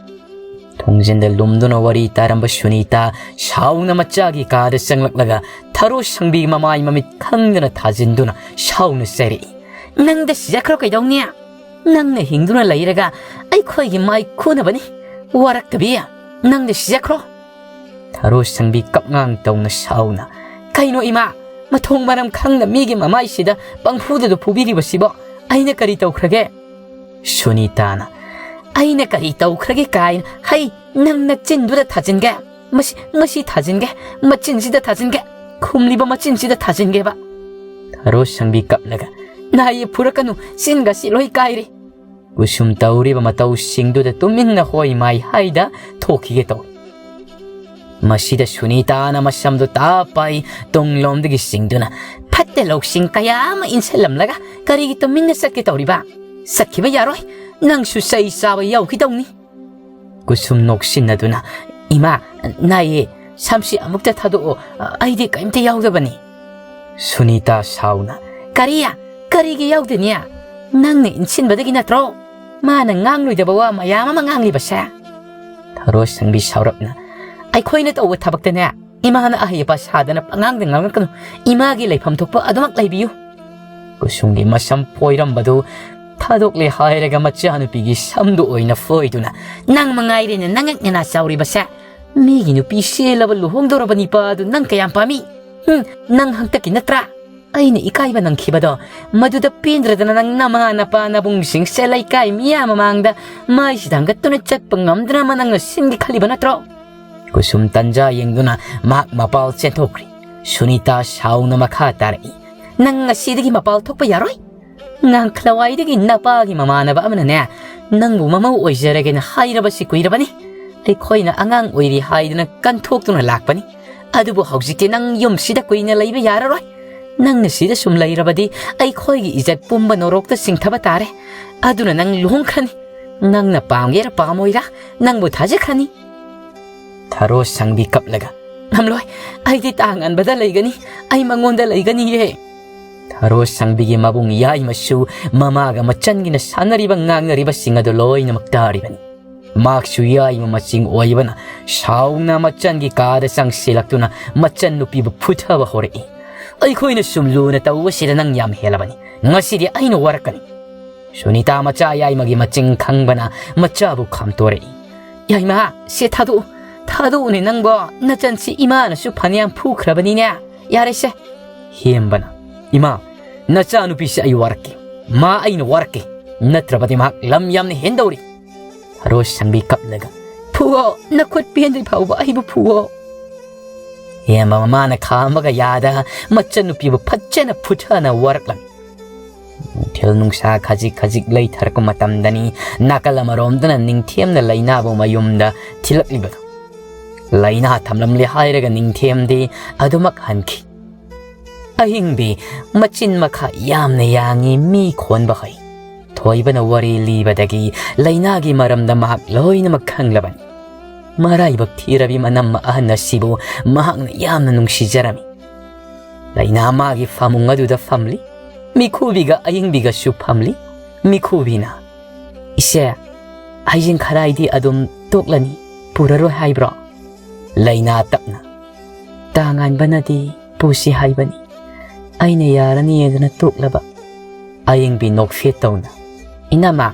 ꯊꯣꯡꯖꯤꯟꯗ ꯂꯨꯝꯗꯨꯅ ꯋꯥꯔꯤ ꯇꯥꯔꯝꯕ ꯁꯨꯅꯤꯇꯥ ꯁꯥꯎꯅ ꯃꯆꯥꯒꯤ ꯀꯥꯗ ꯆꯪꯂꯛꯂꯒ ꯊꯔꯣ ꯁꯪꯕꯤ ꯃꯃꯥꯏ ꯃꯃꯤꯠ ꯈꯪꯗꯅ ꯊꯥꯖꯤꯟꯗꯨꯅ ꯁꯥꯎꯅ ꯆꯩꯔꯛꯏ, "ꯅꯪꯗ ꯁꯤꯖꯈ꯭ꯔꯣ ꯀꯩꯗꯧꯅꯤ? ꯅꯪꯅ ꯍꯤꯡꯗꯨꯅ ꯂꯩꯔꯒ ꯑꯩꯈꯣꯏꯒꯤ ꯃꯥꯏ ꯈꯨꯅꯕꯅꯤ꯫ ꯋꯥꯔꯛꯇꯕꯤ, ꯅꯪꯗ ꯁꯤꯖꯈ꯭ꯔꯣ꯫" ꯊꯔꯣ ꯁꯪꯕꯤ ꯀꯞꯉꯥꯡ ꯇꯧꯅ ꯁꯥꯎꯅ, "ꯀꯩꯅꯣ ꯏꯃꯥ? ꯃꯊꯣꯡ ꯃꯔꯝ ꯈꯪꯅ ꯃꯤꯒꯤ ꯃꯃꯥꯏꯁꯤꯗ ꯄꯪꯐꯨꯗꯗ ꯐꯨꯕꯤꯔꯤꯕꯁꯤꯕꯣ? ꯑꯩꯅ ꯀꯔꯤ ꯇꯧꯈ꯭ꯔꯒꯦ?" ꯁꯨꯅꯤꯇꯥꯅ, "ꯑꯩꯅ ꯀꯔꯤ ꯇꯧꯈ꯭ꯔꯒꯦ ꯀꯥꯏꯅ? ꯍꯩ, ꯅꯪ ꯅꯆꯤꯟꯗꯨꯗ ꯊꯥꯖꯤꯟꯒꯦ꯫ ꯃꯁꯤ, ꯃꯁꯤ ꯊꯥꯖꯤꯟꯒꯦ꯫ ꯃꯆꯤꯟꯁꯤꯗ ꯊꯥꯖꯤꯟꯒꯦ꯫ ꯈꯨꯝꯂꯤꯕ ꯃꯆꯤꯟꯁꯤꯗ ꯊꯥꯖꯤꯟꯒꯦꯕ꯫" ꯊꯔꯣ ꯁꯪꯕꯤ ꯀꯞꯂꯒ, "ꯅꯥꯏꯌꯦ, ꯐꯨꯔꯛꯀꯅꯨ, ꯆꯤꯟꯒꯁꯤ ꯂꯣꯏ ꯀꯥꯏꯔꯦ꯫" ꯀꯨꯁꯨꯝ ꯇꯧꯔꯤꯕ ꯃꯇꯧꯁꯤꯡꯗꯨꯗ ꯇꯨꯃꯤꯟꯅ ꯍꯣꯏ ꯃꯥꯏ ꯍꯥꯏꯗ ꯊꯣꯛꯈꯤꯒꯦ ꯇꯧꯏ꯫ ꯃꯁꯤꯗ ꯁꯨꯅꯤꯇꯥꯅ ꯃꯁꯝꯗꯨ ꯇꯥꯞ ꯄꯥꯏ ꯇꯨꯡꯂꯣꯝꯗꯒꯤ ꯆꯤꯡꯗꯨꯅ, "ꯐꯠꯇ ꯂꯧꯁꯤꯡ ꯀꯌꯥ ꯑꯃ ꯏꯟꯁꯤꯜꯂꯝꯂꯒ ꯀꯔꯤꯒꯤ ꯇꯨꯃꯤꯟꯅ ꯆꯠꯀꯦ ꯇꯧꯔꯤꯕ? ꯆꯠꯈꯤꯕ ꯌꯥꯔꯣꯏ꯫ ꯅꯪꯁꯨ ꯆꯩ ꯆꯥꯕ ꯌꯥꯎꯈꯤꯗꯧꯅꯤ꯫" ꯀꯨꯁꯨꯝ ꯅꯣꯛꯁꯤꯟꯅꯗꯨꯅ, "ꯏꯃꯥ, ꯅꯥꯏꯌꯦ, ꯁꯝꯁꯤ ꯑꯃꯨꯛꯇ ꯊꯥꯗꯣꯛꯑꯣ, ꯑꯩꯗꯤ ꯀꯔꯤꯝꯇ ꯌꯥꯎꯗꯕꯅꯤ꯫" ꯁꯨꯅꯤꯇꯥ ꯁꯥꯎꯅ, "ꯀꯔꯤ? ꯀꯔꯤꯒꯤ ꯌꯥꯎꯗꯦꯅꯦ? ꯅꯪꯅ ꯏꯟꯁꯤꯟꯕꯗꯒꯤ ꯅꯠꯇ꯭ꯔꯣ ꯃꯥꯅ ꯉꯥꯡꯂꯣꯏꯗꯕ ꯋꯥ ꯃꯌꯥꯝ ꯑꯃ ꯉꯥꯡꯂꯤꯕꯁꯦ?" ꯊꯔꯣ ꯁꯪꯕꯤ ꯁꯥꯎꯔꯞꯅ, "ꯑꯩꯈꯣꯏꯅ ꯇꯧꯕ ꯊꯕꯛꯇꯅꯦ ꯏꯃꯥꯅ ꯑꯍꯩ ꯑꯄꯥ ꯁꯥꯗꯅ ꯄꯉꯥꯡꯗ ꯉꯥꯡꯂꯛꯀꯅꯨ꯫ ꯏꯃꯥꯒꯤ ꯂꯩꯐꯝ ꯊꯣꯛꯄ ꯑꯗꯨꯃꯛ ꯂꯩꯕꯤꯌꯨ꯫" ꯀꯨꯁꯨꯝꯒꯤ ꯃꯁꯝ ꯐꯣꯏꯔꯝꯕꯗꯨ ꯊꯥꯗꯣꯛꯂꯦ ꯍꯥꯏꯔꯒ ꯃꯆꯥꯅꯨꯄꯤꯒꯤ ꯁꯝꯗꯨ ꯑꯣꯏꯅ ꯐꯣꯏꯗꯨꯅ, "ꯅꯪ ꯃꯉꯥꯏꯔꯦꯅꯦ ꯅꯉꯛ ꯅꯅꯥ ꯆꯥꯎꯔꯤꯕꯁꯦ꯫ ꯃꯤꯒꯤ ꯅꯨꯄꯤ ꯁꯦꯜꯂꯕ ꯂꯨꯍꯣꯡꯗꯧꯔꯕ ꯅꯤꯄꯥ ꯑꯗꯨ ꯅꯪ ꯀꯌꯥꯝ ꯄꯥꯝꯃꯤ? ꯍꯨꯝ, ꯅꯪ ꯍꯟꯇꯛꯀꯤ ꯅꯠꯇ꯭ꯔꯥ ꯑꯩꯅ ꯏꯀꯥꯏꯕ ꯅꯪꯈꯤꯕꯗꯣ? ꯃꯗꯨꯗ ꯄꯦꯟꯗ꯭ꯔꯗꯅ ꯅꯪ ꯅꯃꯥ ꯅꯄꯥ ꯅꯕꯨꯡꯁꯤꯡꯁꯦ ꯂꯩꯀꯥꯏ ꯃꯤꯌꯥꯝ ꯃꯃꯥꯡꯗ ꯃꯥꯏꯁꯤꯗ ꯍꯪꯒꯠꯇꯨꯅ ꯆꯠꯄ ꯉꯝꯗꯅ ꯑꯃ ꯅꯪꯅ ꯁꯤꯟꯒꯦ ꯈꯜꯂꯤꯕ ꯅꯠꯇ꯭ꯔꯣ?" ꯀꯨꯁꯨꯝ ꯇꯟꯖꯥ ꯌꯦꯡꯗꯨꯅ ꯃꯍꯥꯛ ꯃꯄꯥꯜ ꯆꯦꯟꯊꯣꯛꯈ꯭ꯔꯤ꯫ ꯁꯨꯅꯤꯇꯥ ꯁꯥꯎꯅ ꯃꯈꯥ ꯇꯥꯔꯛꯏ, "ꯅꯪ ꯉꯁꯤꯗꯒꯤ ꯃꯄꯥꯜ ꯊꯣꯛꯄ ꯌꯥꯔꯣꯏ꯫ ꯉꯥꯡꯈꯂꯋꯥꯏꯗꯒꯤ ꯅꯄꯥꯒꯤ ꯃꯃꯥꯟꯅꯕ ꯑꯃꯅꯅꯦ ꯅꯪꯕꯨ ꯃꯃꯧ ꯑꯣꯏꯖꯔꯒꯦꯅ ꯍꯥꯏꯔꯕꯁꯤ ꯀꯨꯏꯔꯕꯅꯤ꯫ ꯑꯩꯈꯣꯏꯅ ꯑꯉꯥꯡ ꯑꯣꯏꯔꯤ ꯍꯥꯏꯗꯨꯅ ꯀꯟꯊꯣꯛꯇꯨꯅ ꯂꯥꯛꯄꯅꯤ꯫ ꯑꯗꯨꯕꯨ ꯍꯧꯖꯤꯛꯇꯤ ꯅꯪ ꯌꯨꯝꯁꯤꯗ ꯀꯨꯏꯅ ꯂꯩꯕ ꯌꯥꯔꯔꯣꯏ꯫ ꯅꯪꯅ ꯁꯤꯗ ꯁꯨꯝ ꯂꯩꯔꯕꯗꯤ ꯑꯩꯈꯣꯏꯒꯤ ꯏꯖꯠ ꯄꯨꯝꯕ ꯅꯣꯔꯣꯛꯇ ꯆꯤꯡꯊꯕ ꯇꯥꯔꯦ꯫ ꯑꯗꯨꯅ ꯅꯪ ꯂꯨꯍꯣꯡꯈ꯭ꯔꯅꯤ꯫ ꯅꯪꯅ ꯄꯥꯝꯒꯦꯔꯥ ꯄꯥꯝꯃꯣꯏꯔꯥ, ꯅꯪꯕꯨ ꯊꯥꯖꯈ꯭ꯔꯅꯤ꯫" ꯊꯔꯣ ꯁꯪꯕꯤ ꯀꯞꯂꯒ, "ꯉꯝꯂꯣꯏ, ꯑꯩꯗꯤ ꯇꯥ ꯉꯟꯕꯗ ꯂꯩꯒꯅꯤ꯫ ꯑꯩ ꯃꯉꯣꯟꯗ ꯂꯩꯒꯅꯤꯌꯦ꯫" ꯊꯔꯣ ꯁꯪꯕꯤꯒꯤ ꯃꯕꯨꯡ ꯌꯥꯏꯃꯁꯨ ꯃꯃꯥꯒ ꯃꯆꯟꯒꯤꯅ ꯁꯥꯟꯅꯔꯤꯕ ꯉꯥꯡꯅꯔꯤꯕꯁꯤꯡ ꯑꯗꯨ ꯂꯣꯏꯅꯃꯛ ꯇꯥꯔꯤꯕꯅꯤ꯫ ꯃꯍꯥꯛꯁꯨ ꯌꯥꯏꯃ ꯃꯆꯤꯡ ꯑꯣꯏꯕꯅ ꯁꯥꯎꯅ ꯃꯆꯟꯒꯤ ꯀꯥꯗ ꯆꯪꯁꯤꯜꯂꯛꯇꯨꯅ ꯃꯆꯟ ꯅꯨꯄꯤꯕꯨ ꯐꯨꯊꯕ ꯍꯧꯔꯛꯏ꯫ "ꯑꯩꯈꯣꯏꯅ ꯁꯨꯝ ꯂꯨꯅ ꯇꯧꯕꯁꯤꯗ ꯅꯪ ꯌꯥꯝ ꯍꯦꯜꯂꯕꯅꯤ꯫ ꯉꯁꯤꯗꯤ ꯑꯩꯅ ꯋꯥꯔꯛꯀꯅꯤ꯫" ꯁꯨꯅꯤꯇꯥ ꯃꯆꯥ ꯌꯥꯏꯃꯒꯤ ꯃꯆꯤꯡ ꯈꯪꯕꯅ ꯃꯆꯥꯕꯨ ꯈꯥꯝꯇꯣꯔꯛꯏ꯫ "ꯌꯥꯏꯃ, ꯁꯦ ꯊꯥꯗꯣꯛꯎ, ꯊꯥꯗꯣꯛꯎꯅꯦ ꯅꯪꯕꯣ꯫ ꯅꯆꯟꯁꯤ ꯏꯃꯥꯅꯁꯨ ꯐꯅꯌꯥꯝ ꯐꯨꯈ꯭ꯔꯕꯅꯤꯅꯦ꯫ ꯌꯥꯔꯦꯁꯦ꯫" ꯍꯦꯝꯕꯅ, "ꯏꯃꯥ, ꯅꯆꯥꯅꯨꯄꯤꯁꯦ ꯑꯩ ꯋꯥꯔꯛꯀꯦ꯫ ꯃꯥ ꯑꯩꯅ ꯋꯥꯔꯛꯀꯦ꯫ ꯅꯠꯇ꯭ꯔꯕꯗꯤ ꯃꯍꯥꯛ ꯂꯝ ꯌꯥꯝꯅ ꯍꯦꯟꯗꯧꯔꯤ꯫" ꯊꯔꯣ ꯁꯪꯕꯤ ꯀꯞꯂꯒ, "ꯐꯨꯋꯣ, ꯅꯈꯨꯠ ꯄꯦꯟꯗ꯭ꯔꯤ ꯐꯥꯎꯕ ꯑꯩꯕꯨ ꯐꯨꯋꯣ꯫" ꯍꯦꯝꯕ ꯃꯃꯥꯅ ꯈꯥꯝꯕꯒ ꯌꯥꯗ ꯃꯆꯟꯅꯨꯄꯤꯕꯨ ꯐꯖꯅ ꯐꯨꯊꯅ ꯋꯥꯔꯛꯂꯝꯃꯤ꯫ ꯅꯨꯡꯊꯤꯜ ꯅꯨꯡꯁꯥ ꯈꯖꯤꯛ ꯈꯖꯤꯛ ꯂꯩꯊꯔꯛꯄ ꯃꯇꯝꯗꯅꯤ ꯅꯥꯀꯜ ꯑꯃꯔꯣꯝꯗꯅ ꯅꯤꯡꯊꯦꯝꯅ ꯂꯩꯅꯥꯕꯨ ꯃꯌꯨꯝꯗ ꯊꯤꯜꯂꯛꯂꯤꯕꯗꯨ꯫ ꯂꯩꯅꯥ ꯊꯝꯂꯝꯂꯦ ꯍꯥꯏꯔꯒ ꯅꯤꯡꯊꯦꯝꯗꯤ ꯑꯗꯨꯃꯛ ꯍꯟꯈꯤ꯫ ꯑꯍꯤꯡꯕꯤ ꯃꯆꯤꯟ ꯃꯈꯥ ꯌꯥꯝꯅ ꯌꯥꯡꯉꯤ, ꯃꯤ ꯈꯣꯟꯕ ꯍꯩ꯫ ꯊꯣꯏꯕꯅ ꯋꯥꯔꯤ ꯂꯤꯕꯗꯒꯤ ꯂꯩꯅꯥꯒꯤ ꯃꯔꯝꯗ ꯃꯍꯥꯛ ꯂꯣꯏꯅꯃꯛ ꯈꯪꯂꯕꯅꯤ꯫ ꯃꯔꯥꯏꯕꯛ ꯊꯤꯔꯕꯤ ꯃꯅꯝꯃ ꯑꯍꯟ ꯑꯁꯤꯕꯨ ꯃꯍꯥꯛꯅ ꯌꯥꯝꯅ ꯅꯨꯡꯁꯤꯖꯔꯝꯃꯤ꯫ ꯂꯩꯅꯥ ꯃꯥꯒꯤ ꯐꯃꯨꯡ ꯑꯗꯨꯗ ꯐꯝꯂꯤ꯫ ꯃꯤꯈꯨꯕꯤꯒ ꯑꯌꯤꯡꯕꯤꯒꯁꯨ ꯐꯝꯂꯤ꯫ ꯃꯤꯈꯨꯕꯤꯅ, "ꯏꯆꯦ, ꯍꯩꯖꯤꯡ ꯈꯔꯥꯏꯗꯤ ꯑꯗꯨꯝ ꯇꯣꯛꯂꯅꯤ, ꯄꯨꯔꯔꯣꯏ ꯍꯥꯏꯕ꯭ꯔꯣ?" ꯂꯩꯅꯥ ꯇꯞꯅ, "ꯇꯥꯉꯥꯟꯕꯅꯗꯤ ꯄꯨꯁꯤ ꯍꯥꯏꯕꯅꯤ꯫ ꯑꯩꯅ ꯌꯥꯔꯅꯤ ꯍꯥꯏꯗꯨꯅ ꯇꯣꯛꯂꯕ?" ꯑꯌꯤꯡꯕꯤ ꯅꯣꯛꯐꯦꯠ ꯇꯧꯅ, "ꯏꯅꯝꯃ,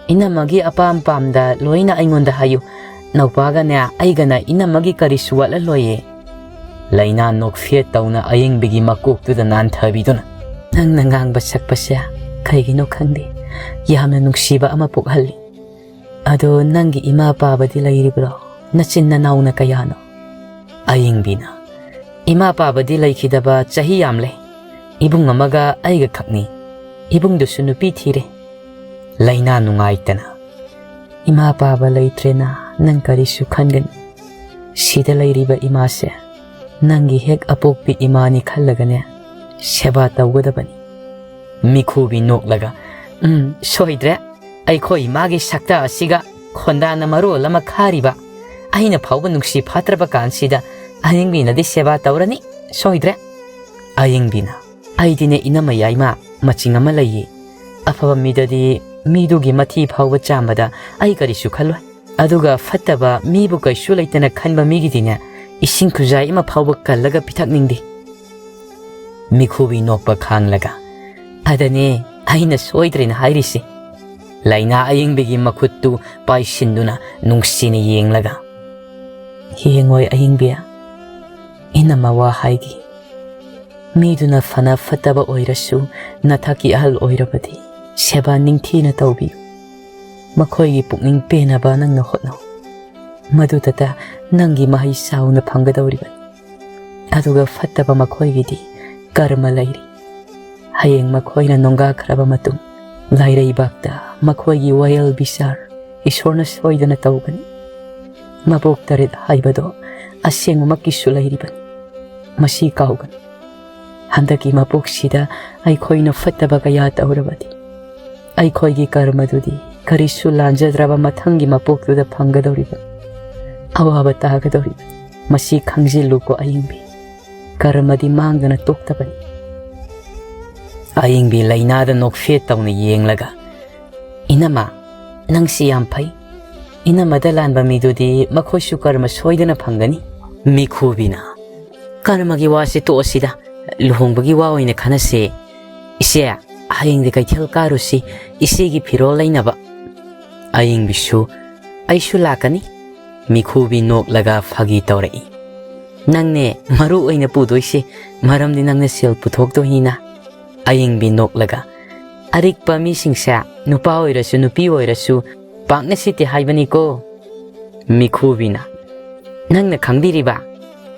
ꯏꯅꯝꯃꯒꯤ ꯑꯄꯥꯝ ꯄꯥꯝꯗ ꯂꯣꯏꯅ ꯑꯩꯉꯣꯟꯗ ꯍꯥꯏꯌꯨ꯫ ꯅꯧꯄꯥꯒꯅꯦ ꯑꯩꯒꯅ ꯏꯅꯝꯃꯒꯤ ꯀꯔꯤꯁꯨ ꯋꯥꯠꯍꯜꯂꯣꯏꯌꯦ꯫" ꯂꯩꯅꯥ ꯅꯣꯛꯐꯦꯠ ꯇꯧꯅ ꯑꯌꯤꯡꯕꯤꯒꯤ ꯃꯀꯣꯛꯇꯨꯗ ꯅꯥꯟꯊꯕꯤꯗꯨꯅ, "ꯅꯪꯅ ꯉꯥꯡꯕ ꯁꯛꯄꯁꯦ ꯀꯩꯒꯤꯅꯣ ꯈꯪꯗꯦ, ꯌꯥꯝꯅ ꯅꯨꯡꯁꯤꯕ ꯑꯃ ꯄꯣꯛꯍꯜꯂꯤ꯫ ꯑꯗꯣ ꯅꯪꯒꯤ ꯏꯃꯥ ꯄꯥꯕꯗꯤ ꯂꯩꯔꯤꯕ꯭ꯔꯣ? ꯅꯆꯤꯟ ꯅꯅꯥꯎꯅ ꯀꯌꯥꯅꯣ?" ꯑꯌꯤꯡꯕꯤꯅ, "ꯏꯃꯥ ꯄꯥꯕꯗꯤ ꯂꯩꯈꯤꯗꯕ ꯆꯍꯤ ꯌꯥꯝꯂꯦ꯫ ꯏꯕꯨꯡ ꯑꯃꯒ ꯑꯩꯒ ꯈꯛꯅꯤ꯫ ꯏꯕꯨꯡꯗꯨꯁꯨ ꯅꯨꯄꯤ ꯊꯤꯔꯦ꯫" ꯂꯩꯅꯥ ꯅꯨꯡꯉꯥꯏꯇꯅ, "ꯏꯃꯥ ꯄꯥꯕ ꯂꯩꯇ꯭ꯔꯦꯅ ꯅꯪ ꯀꯔꯤꯁꯨ ꯈꯟꯒꯅꯨ꯫ ꯁꯤꯗ ꯂꯩꯔꯤꯕ ꯏꯃꯥꯁꯦ ꯅꯪꯒꯤ ꯍꯦꯛ ꯑꯄꯣꯛꯄꯤ ꯏꯃꯥꯅꯤ ꯈꯜꯂꯒꯅꯦ ꯁꯦꯕꯥ ꯇꯧꯒꯗꯕꯅꯤ꯫" ꯃꯤꯈꯨꯕꯤ ꯅꯣꯛꯂꯒ, "ꯎꯝ, ꯁꯣꯏꯗ꯭ꯔꯦ꯫ ꯑꯩꯈꯣꯏ ꯏꯃꯥꯒꯤ ꯁꯛꯇ ꯑꯁꯤꯒ ꯈꯣꯟꯗꯥꯅ ꯃꯔꯣꯜ ꯑꯃ ꯈꯥꯔꯤꯕ꯫ ꯑꯩꯅ ꯐꯥꯎꯕ ꯅꯨꯡꯁꯤ ꯐꯥꯠꯇ꯭ꯔꯕ ꯀꯥꯟꯁꯤꯗ ꯑꯌꯤꯡꯕꯤꯅꯗꯤ ꯁꯦꯕꯥ ꯇꯧꯔꯅꯤ, ꯁꯣꯏꯗ꯭ꯔꯦ꯫" ꯑꯌꯤꯡꯕꯤꯅ, "ꯑꯩꯗꯤꯅꯦ ꯏꯅꯝꯃ ꯌꯥꯏꯃ, ꯃꯆꯤꯡ ꯑꯃ ꯂꯩꯌꯦ꯫ ꯑꯐꯕ ꯃꯤꯗꯗꯤ ꯃꯤꯗꯨꯒꯤ ꯃꯊꯤ ꯐꯥꯎꯕ ꯆꯥꯝꯕꯗ ꯑꯩ ꯀꯔꯤꯁꯨ ꯈꯜꯂꯣꯏ꯫ ꯑꯗꯨꯒ ꯐꯠꯇꯕ ꯃꯤꯕꯨ ꯀꯩꯁꯨ ꯂꯩꯇꯅ ꯈꯟꯕ ꯃꯤꯒꯤꯗꯤꯅꯦ ꯏꯁꯤꯡ ꯈꯨꯖꯥꯏ ꯑꯃ ꯐꯥꯎꯕ ꯀꯜꯂꯒ ꯄꯤꯊꯛꯅꯤꯡꯗꯦ꯫" ꯃꯤꯈꯨꯕꯤ ꯅꯣꯛꯄ ꯈꯥꯡꯂꯒ, "ꯑꯗꯅꯦ ꯑꯩꯅ ꯁꯣꯏꯗ꯭ꯔꯦꯅ ꯍꯥꯏꯔꯤꯁꯦ꯫" ꯂꯩꯅꯥ ꯑꯌꯤꯡꯕꯤꯒꯤ ꯃꯈꯨꯠꯇꯨ ꯄꯥꯏꯁꯤꯟꯗꯨꯅ ꯅꯨꯡꯁꯤꯅ ꯌꯦꯡꯂꯒ, "ꯌꯦꯡꯉꯣꯏ ꯑꯌꯤꯡꯕꯤ, ꯏꯅꯝꯃ ꯋꯥ ꯍꯥꯏꯒꯦ꯫ ꯃꯤꯗꯨꯅ ꯐꯅ ꯐꯠꯇꯕ ꯑꯣꯏꯔꯁꯨ ꯅꯊꯛꯀꯤ ꯑꯍꯜ ꯑꯣꯏꯔꯕꯗꯤ ꯁꯦꯕꯥ ꯅꯤꯡꯊꯤꯅ ꯇꯧꯕꯤꯌꯨ꯫ ꯃꯈꯣꯏꯒꯤ ꯄꯨꯛꯅꯤꯡ ꯄꯦꯟꯅꯕ ꯅꯪꯅ ꯍꯣꯠꯅꯧ꯫ ꯃꯗꯨꯗꯇ ꯅꯪꯒꯤ ꯃꯍꯩ ꯆꯥꯎꯅ ꯐꯪꯒꯗꯧꯔꯤꯕꯅꯤ꯫ ꯑꯗꯨꯒ ꯐꯠꯇꯕ ꯃꯈꯣꯏꯒꯤꯗꯤ ꯀꯔꯃ ꯂꯩꯔꯤ꯫ ꯍꯌꯦꯡ ꯃꯈꯣꯏꯅ ꯅꯣꯡꯒꯥꯈ꯭ꯔꯕ ꯃꯇꯨꯡ ꯂꯥꯏꯔꯩꯕꯥꯛꯇ ꯃꯈꯣꯏꯒꯤ ꯋꯥꯌꯦꯜ ꯕꯤꯆꯥꯔ ꯏꯁꯣꯔꯅ ꯁꯣꯏꯗꯅ ꯇꯧꯒꯅꯤ꯫ ꯃꯄꯣꯛ ꯇꯔꯦꯠ ꯍꯥꯏꯕꯗꯣ ꯑꯁꯦꯡꯕꯃꯛꯀꯤꯁꯨ ꯂꯩꯔꯤꯕꯅꯤ꯫ ꯃꯁꯤ ꯀꯥꯎꯒꯅꯨ꯫ ꯍꯟꯗꯛꯀꯤ ꯃꯄꯣꯛꯁꯤꯗ ꯑꯩꯈꯣꯏꯅ ꯐꯠꯇꯕ ꯀꯌꯥ ꯇꯧꯔꯕꯗꯤ ꯑꯩꯈꯣꯏꯒꯤ ꯀꯔꯃꯗꯨꯗꯤ ꯀꯔꯤꯁꯨ ꯂꯥꯟꯖꯗ꯭ꯔꯕ ꯃꯊꯪꯒꯤ ꯃꯄꯣꯛꯇꯨꯗ ꯐꯪꯒꯗꯧꯔꯤꯕꯅꯤ꯫ ꯑꯋꯥꯕ ꯇꯥꯒꯗꯧꯔꯤꯕꯅꯤ꯫ ꯃꯁꯤ ꯈꯪꯖꯤꯜꯂꯨꯀꯣ ꯑꯌꯤꯡꯕꯤ꯫ ꯀꯔꯃꯗꯤ ꯃꯥꯡꯗꯅ ꯇꯣꯛꯇꯕꯅꯤ꯫ ꯑꯌꯤꯡꯕꯤ ꯂꯩꯅꯥꯗ ꯅꯣꯛꯐꯦꯠ ꯇꯧꯅ ꯌꯦꯡꯂꯒ, "ꯏꯅꯝꯃ, ꯅꯪꯁꯤ ꯌꯥꯝ ꯐꯩ꯫ ꯏꯅꯝꯃꯗ ꯂꯥꯟꯕ ꯃꯤꯗꯨꯗꯤ ꯃꯈꯣꯏꯁꯨ ꯀꯔꯃ ꯁꯣꯏꯗꯅ ꯐꯪꯒꯅꯤ꯫" ꯃꯤꯈꯨꯕꯤꯅ, "ꯀꯔꯃꯒꯤ ꯋꯥꯁꯤ ꯇꯣꯛꯑꯁꯤꯗ, ꯂꯨꯍꯣꯡꯕꯒꯤ ꯋꯥ ꯑꯣꯏꯅ ꯈꯟꯅꯁꯦ꯫ ꯏꯆꯦ, ꯍꯌꯦꯡꯗꯤ ꯀꯩꯊꯦꯜ ꯀꯥꯔꯨꯁꯤ, ꯏꯆꯦꯒꯤ ꯐꯤꯔꯣꯜ ꯂꯩꯅꯕ꯫" ꯑꯌꯤꯡꯕꯤꯁꯨ, "ꯑꯩꯁꯨ ꯂꯥꯛꯀꯅꯤ꯫" ꯃꯤꯈꯨꯕꯤ ꯅꯣꯛꯂꯒ ꯐꯥꯒꯤ ꯇꯧꯔꯛꯏ꯫ "ꯅꯪꯅꯦ ꯃꯔꯨ ꯑꯣꯏꯅ ꯄꯨꯗꯣꯏꯁꯦ, ꯃꯔꯝꯗꯤ ꯅꯪꯅ ꯁꯦꯜ ꯄꯨꯊꯣꯛꯇꯣꯏꯅꯤꯅ꯫" ꯑꯌꯤꯡꯕꯤ ꯅꯣꯛꯂꯒ, "ꯑꯔꯤꯛꯄ ꯃꯤꯁꯤꯡꯁꯦ, ꯅꯨꯄꯥ ꯑꯣꯏꯔꯁꯨ ꯅꯨꯄꯤ ꯑꯣꯏꯔꯁꯨ, ꯄꯥꯛꯅ ꯁꯤꯠꯇꯦ ꯍꯥꯏꯕꯅꯤꯀꯣ꯫" ꯃꯤꯈꯨꯕꯤꯅ, "ꯅꯪꯅ ꯈꯪꯕꯤꯔꯤꯕ?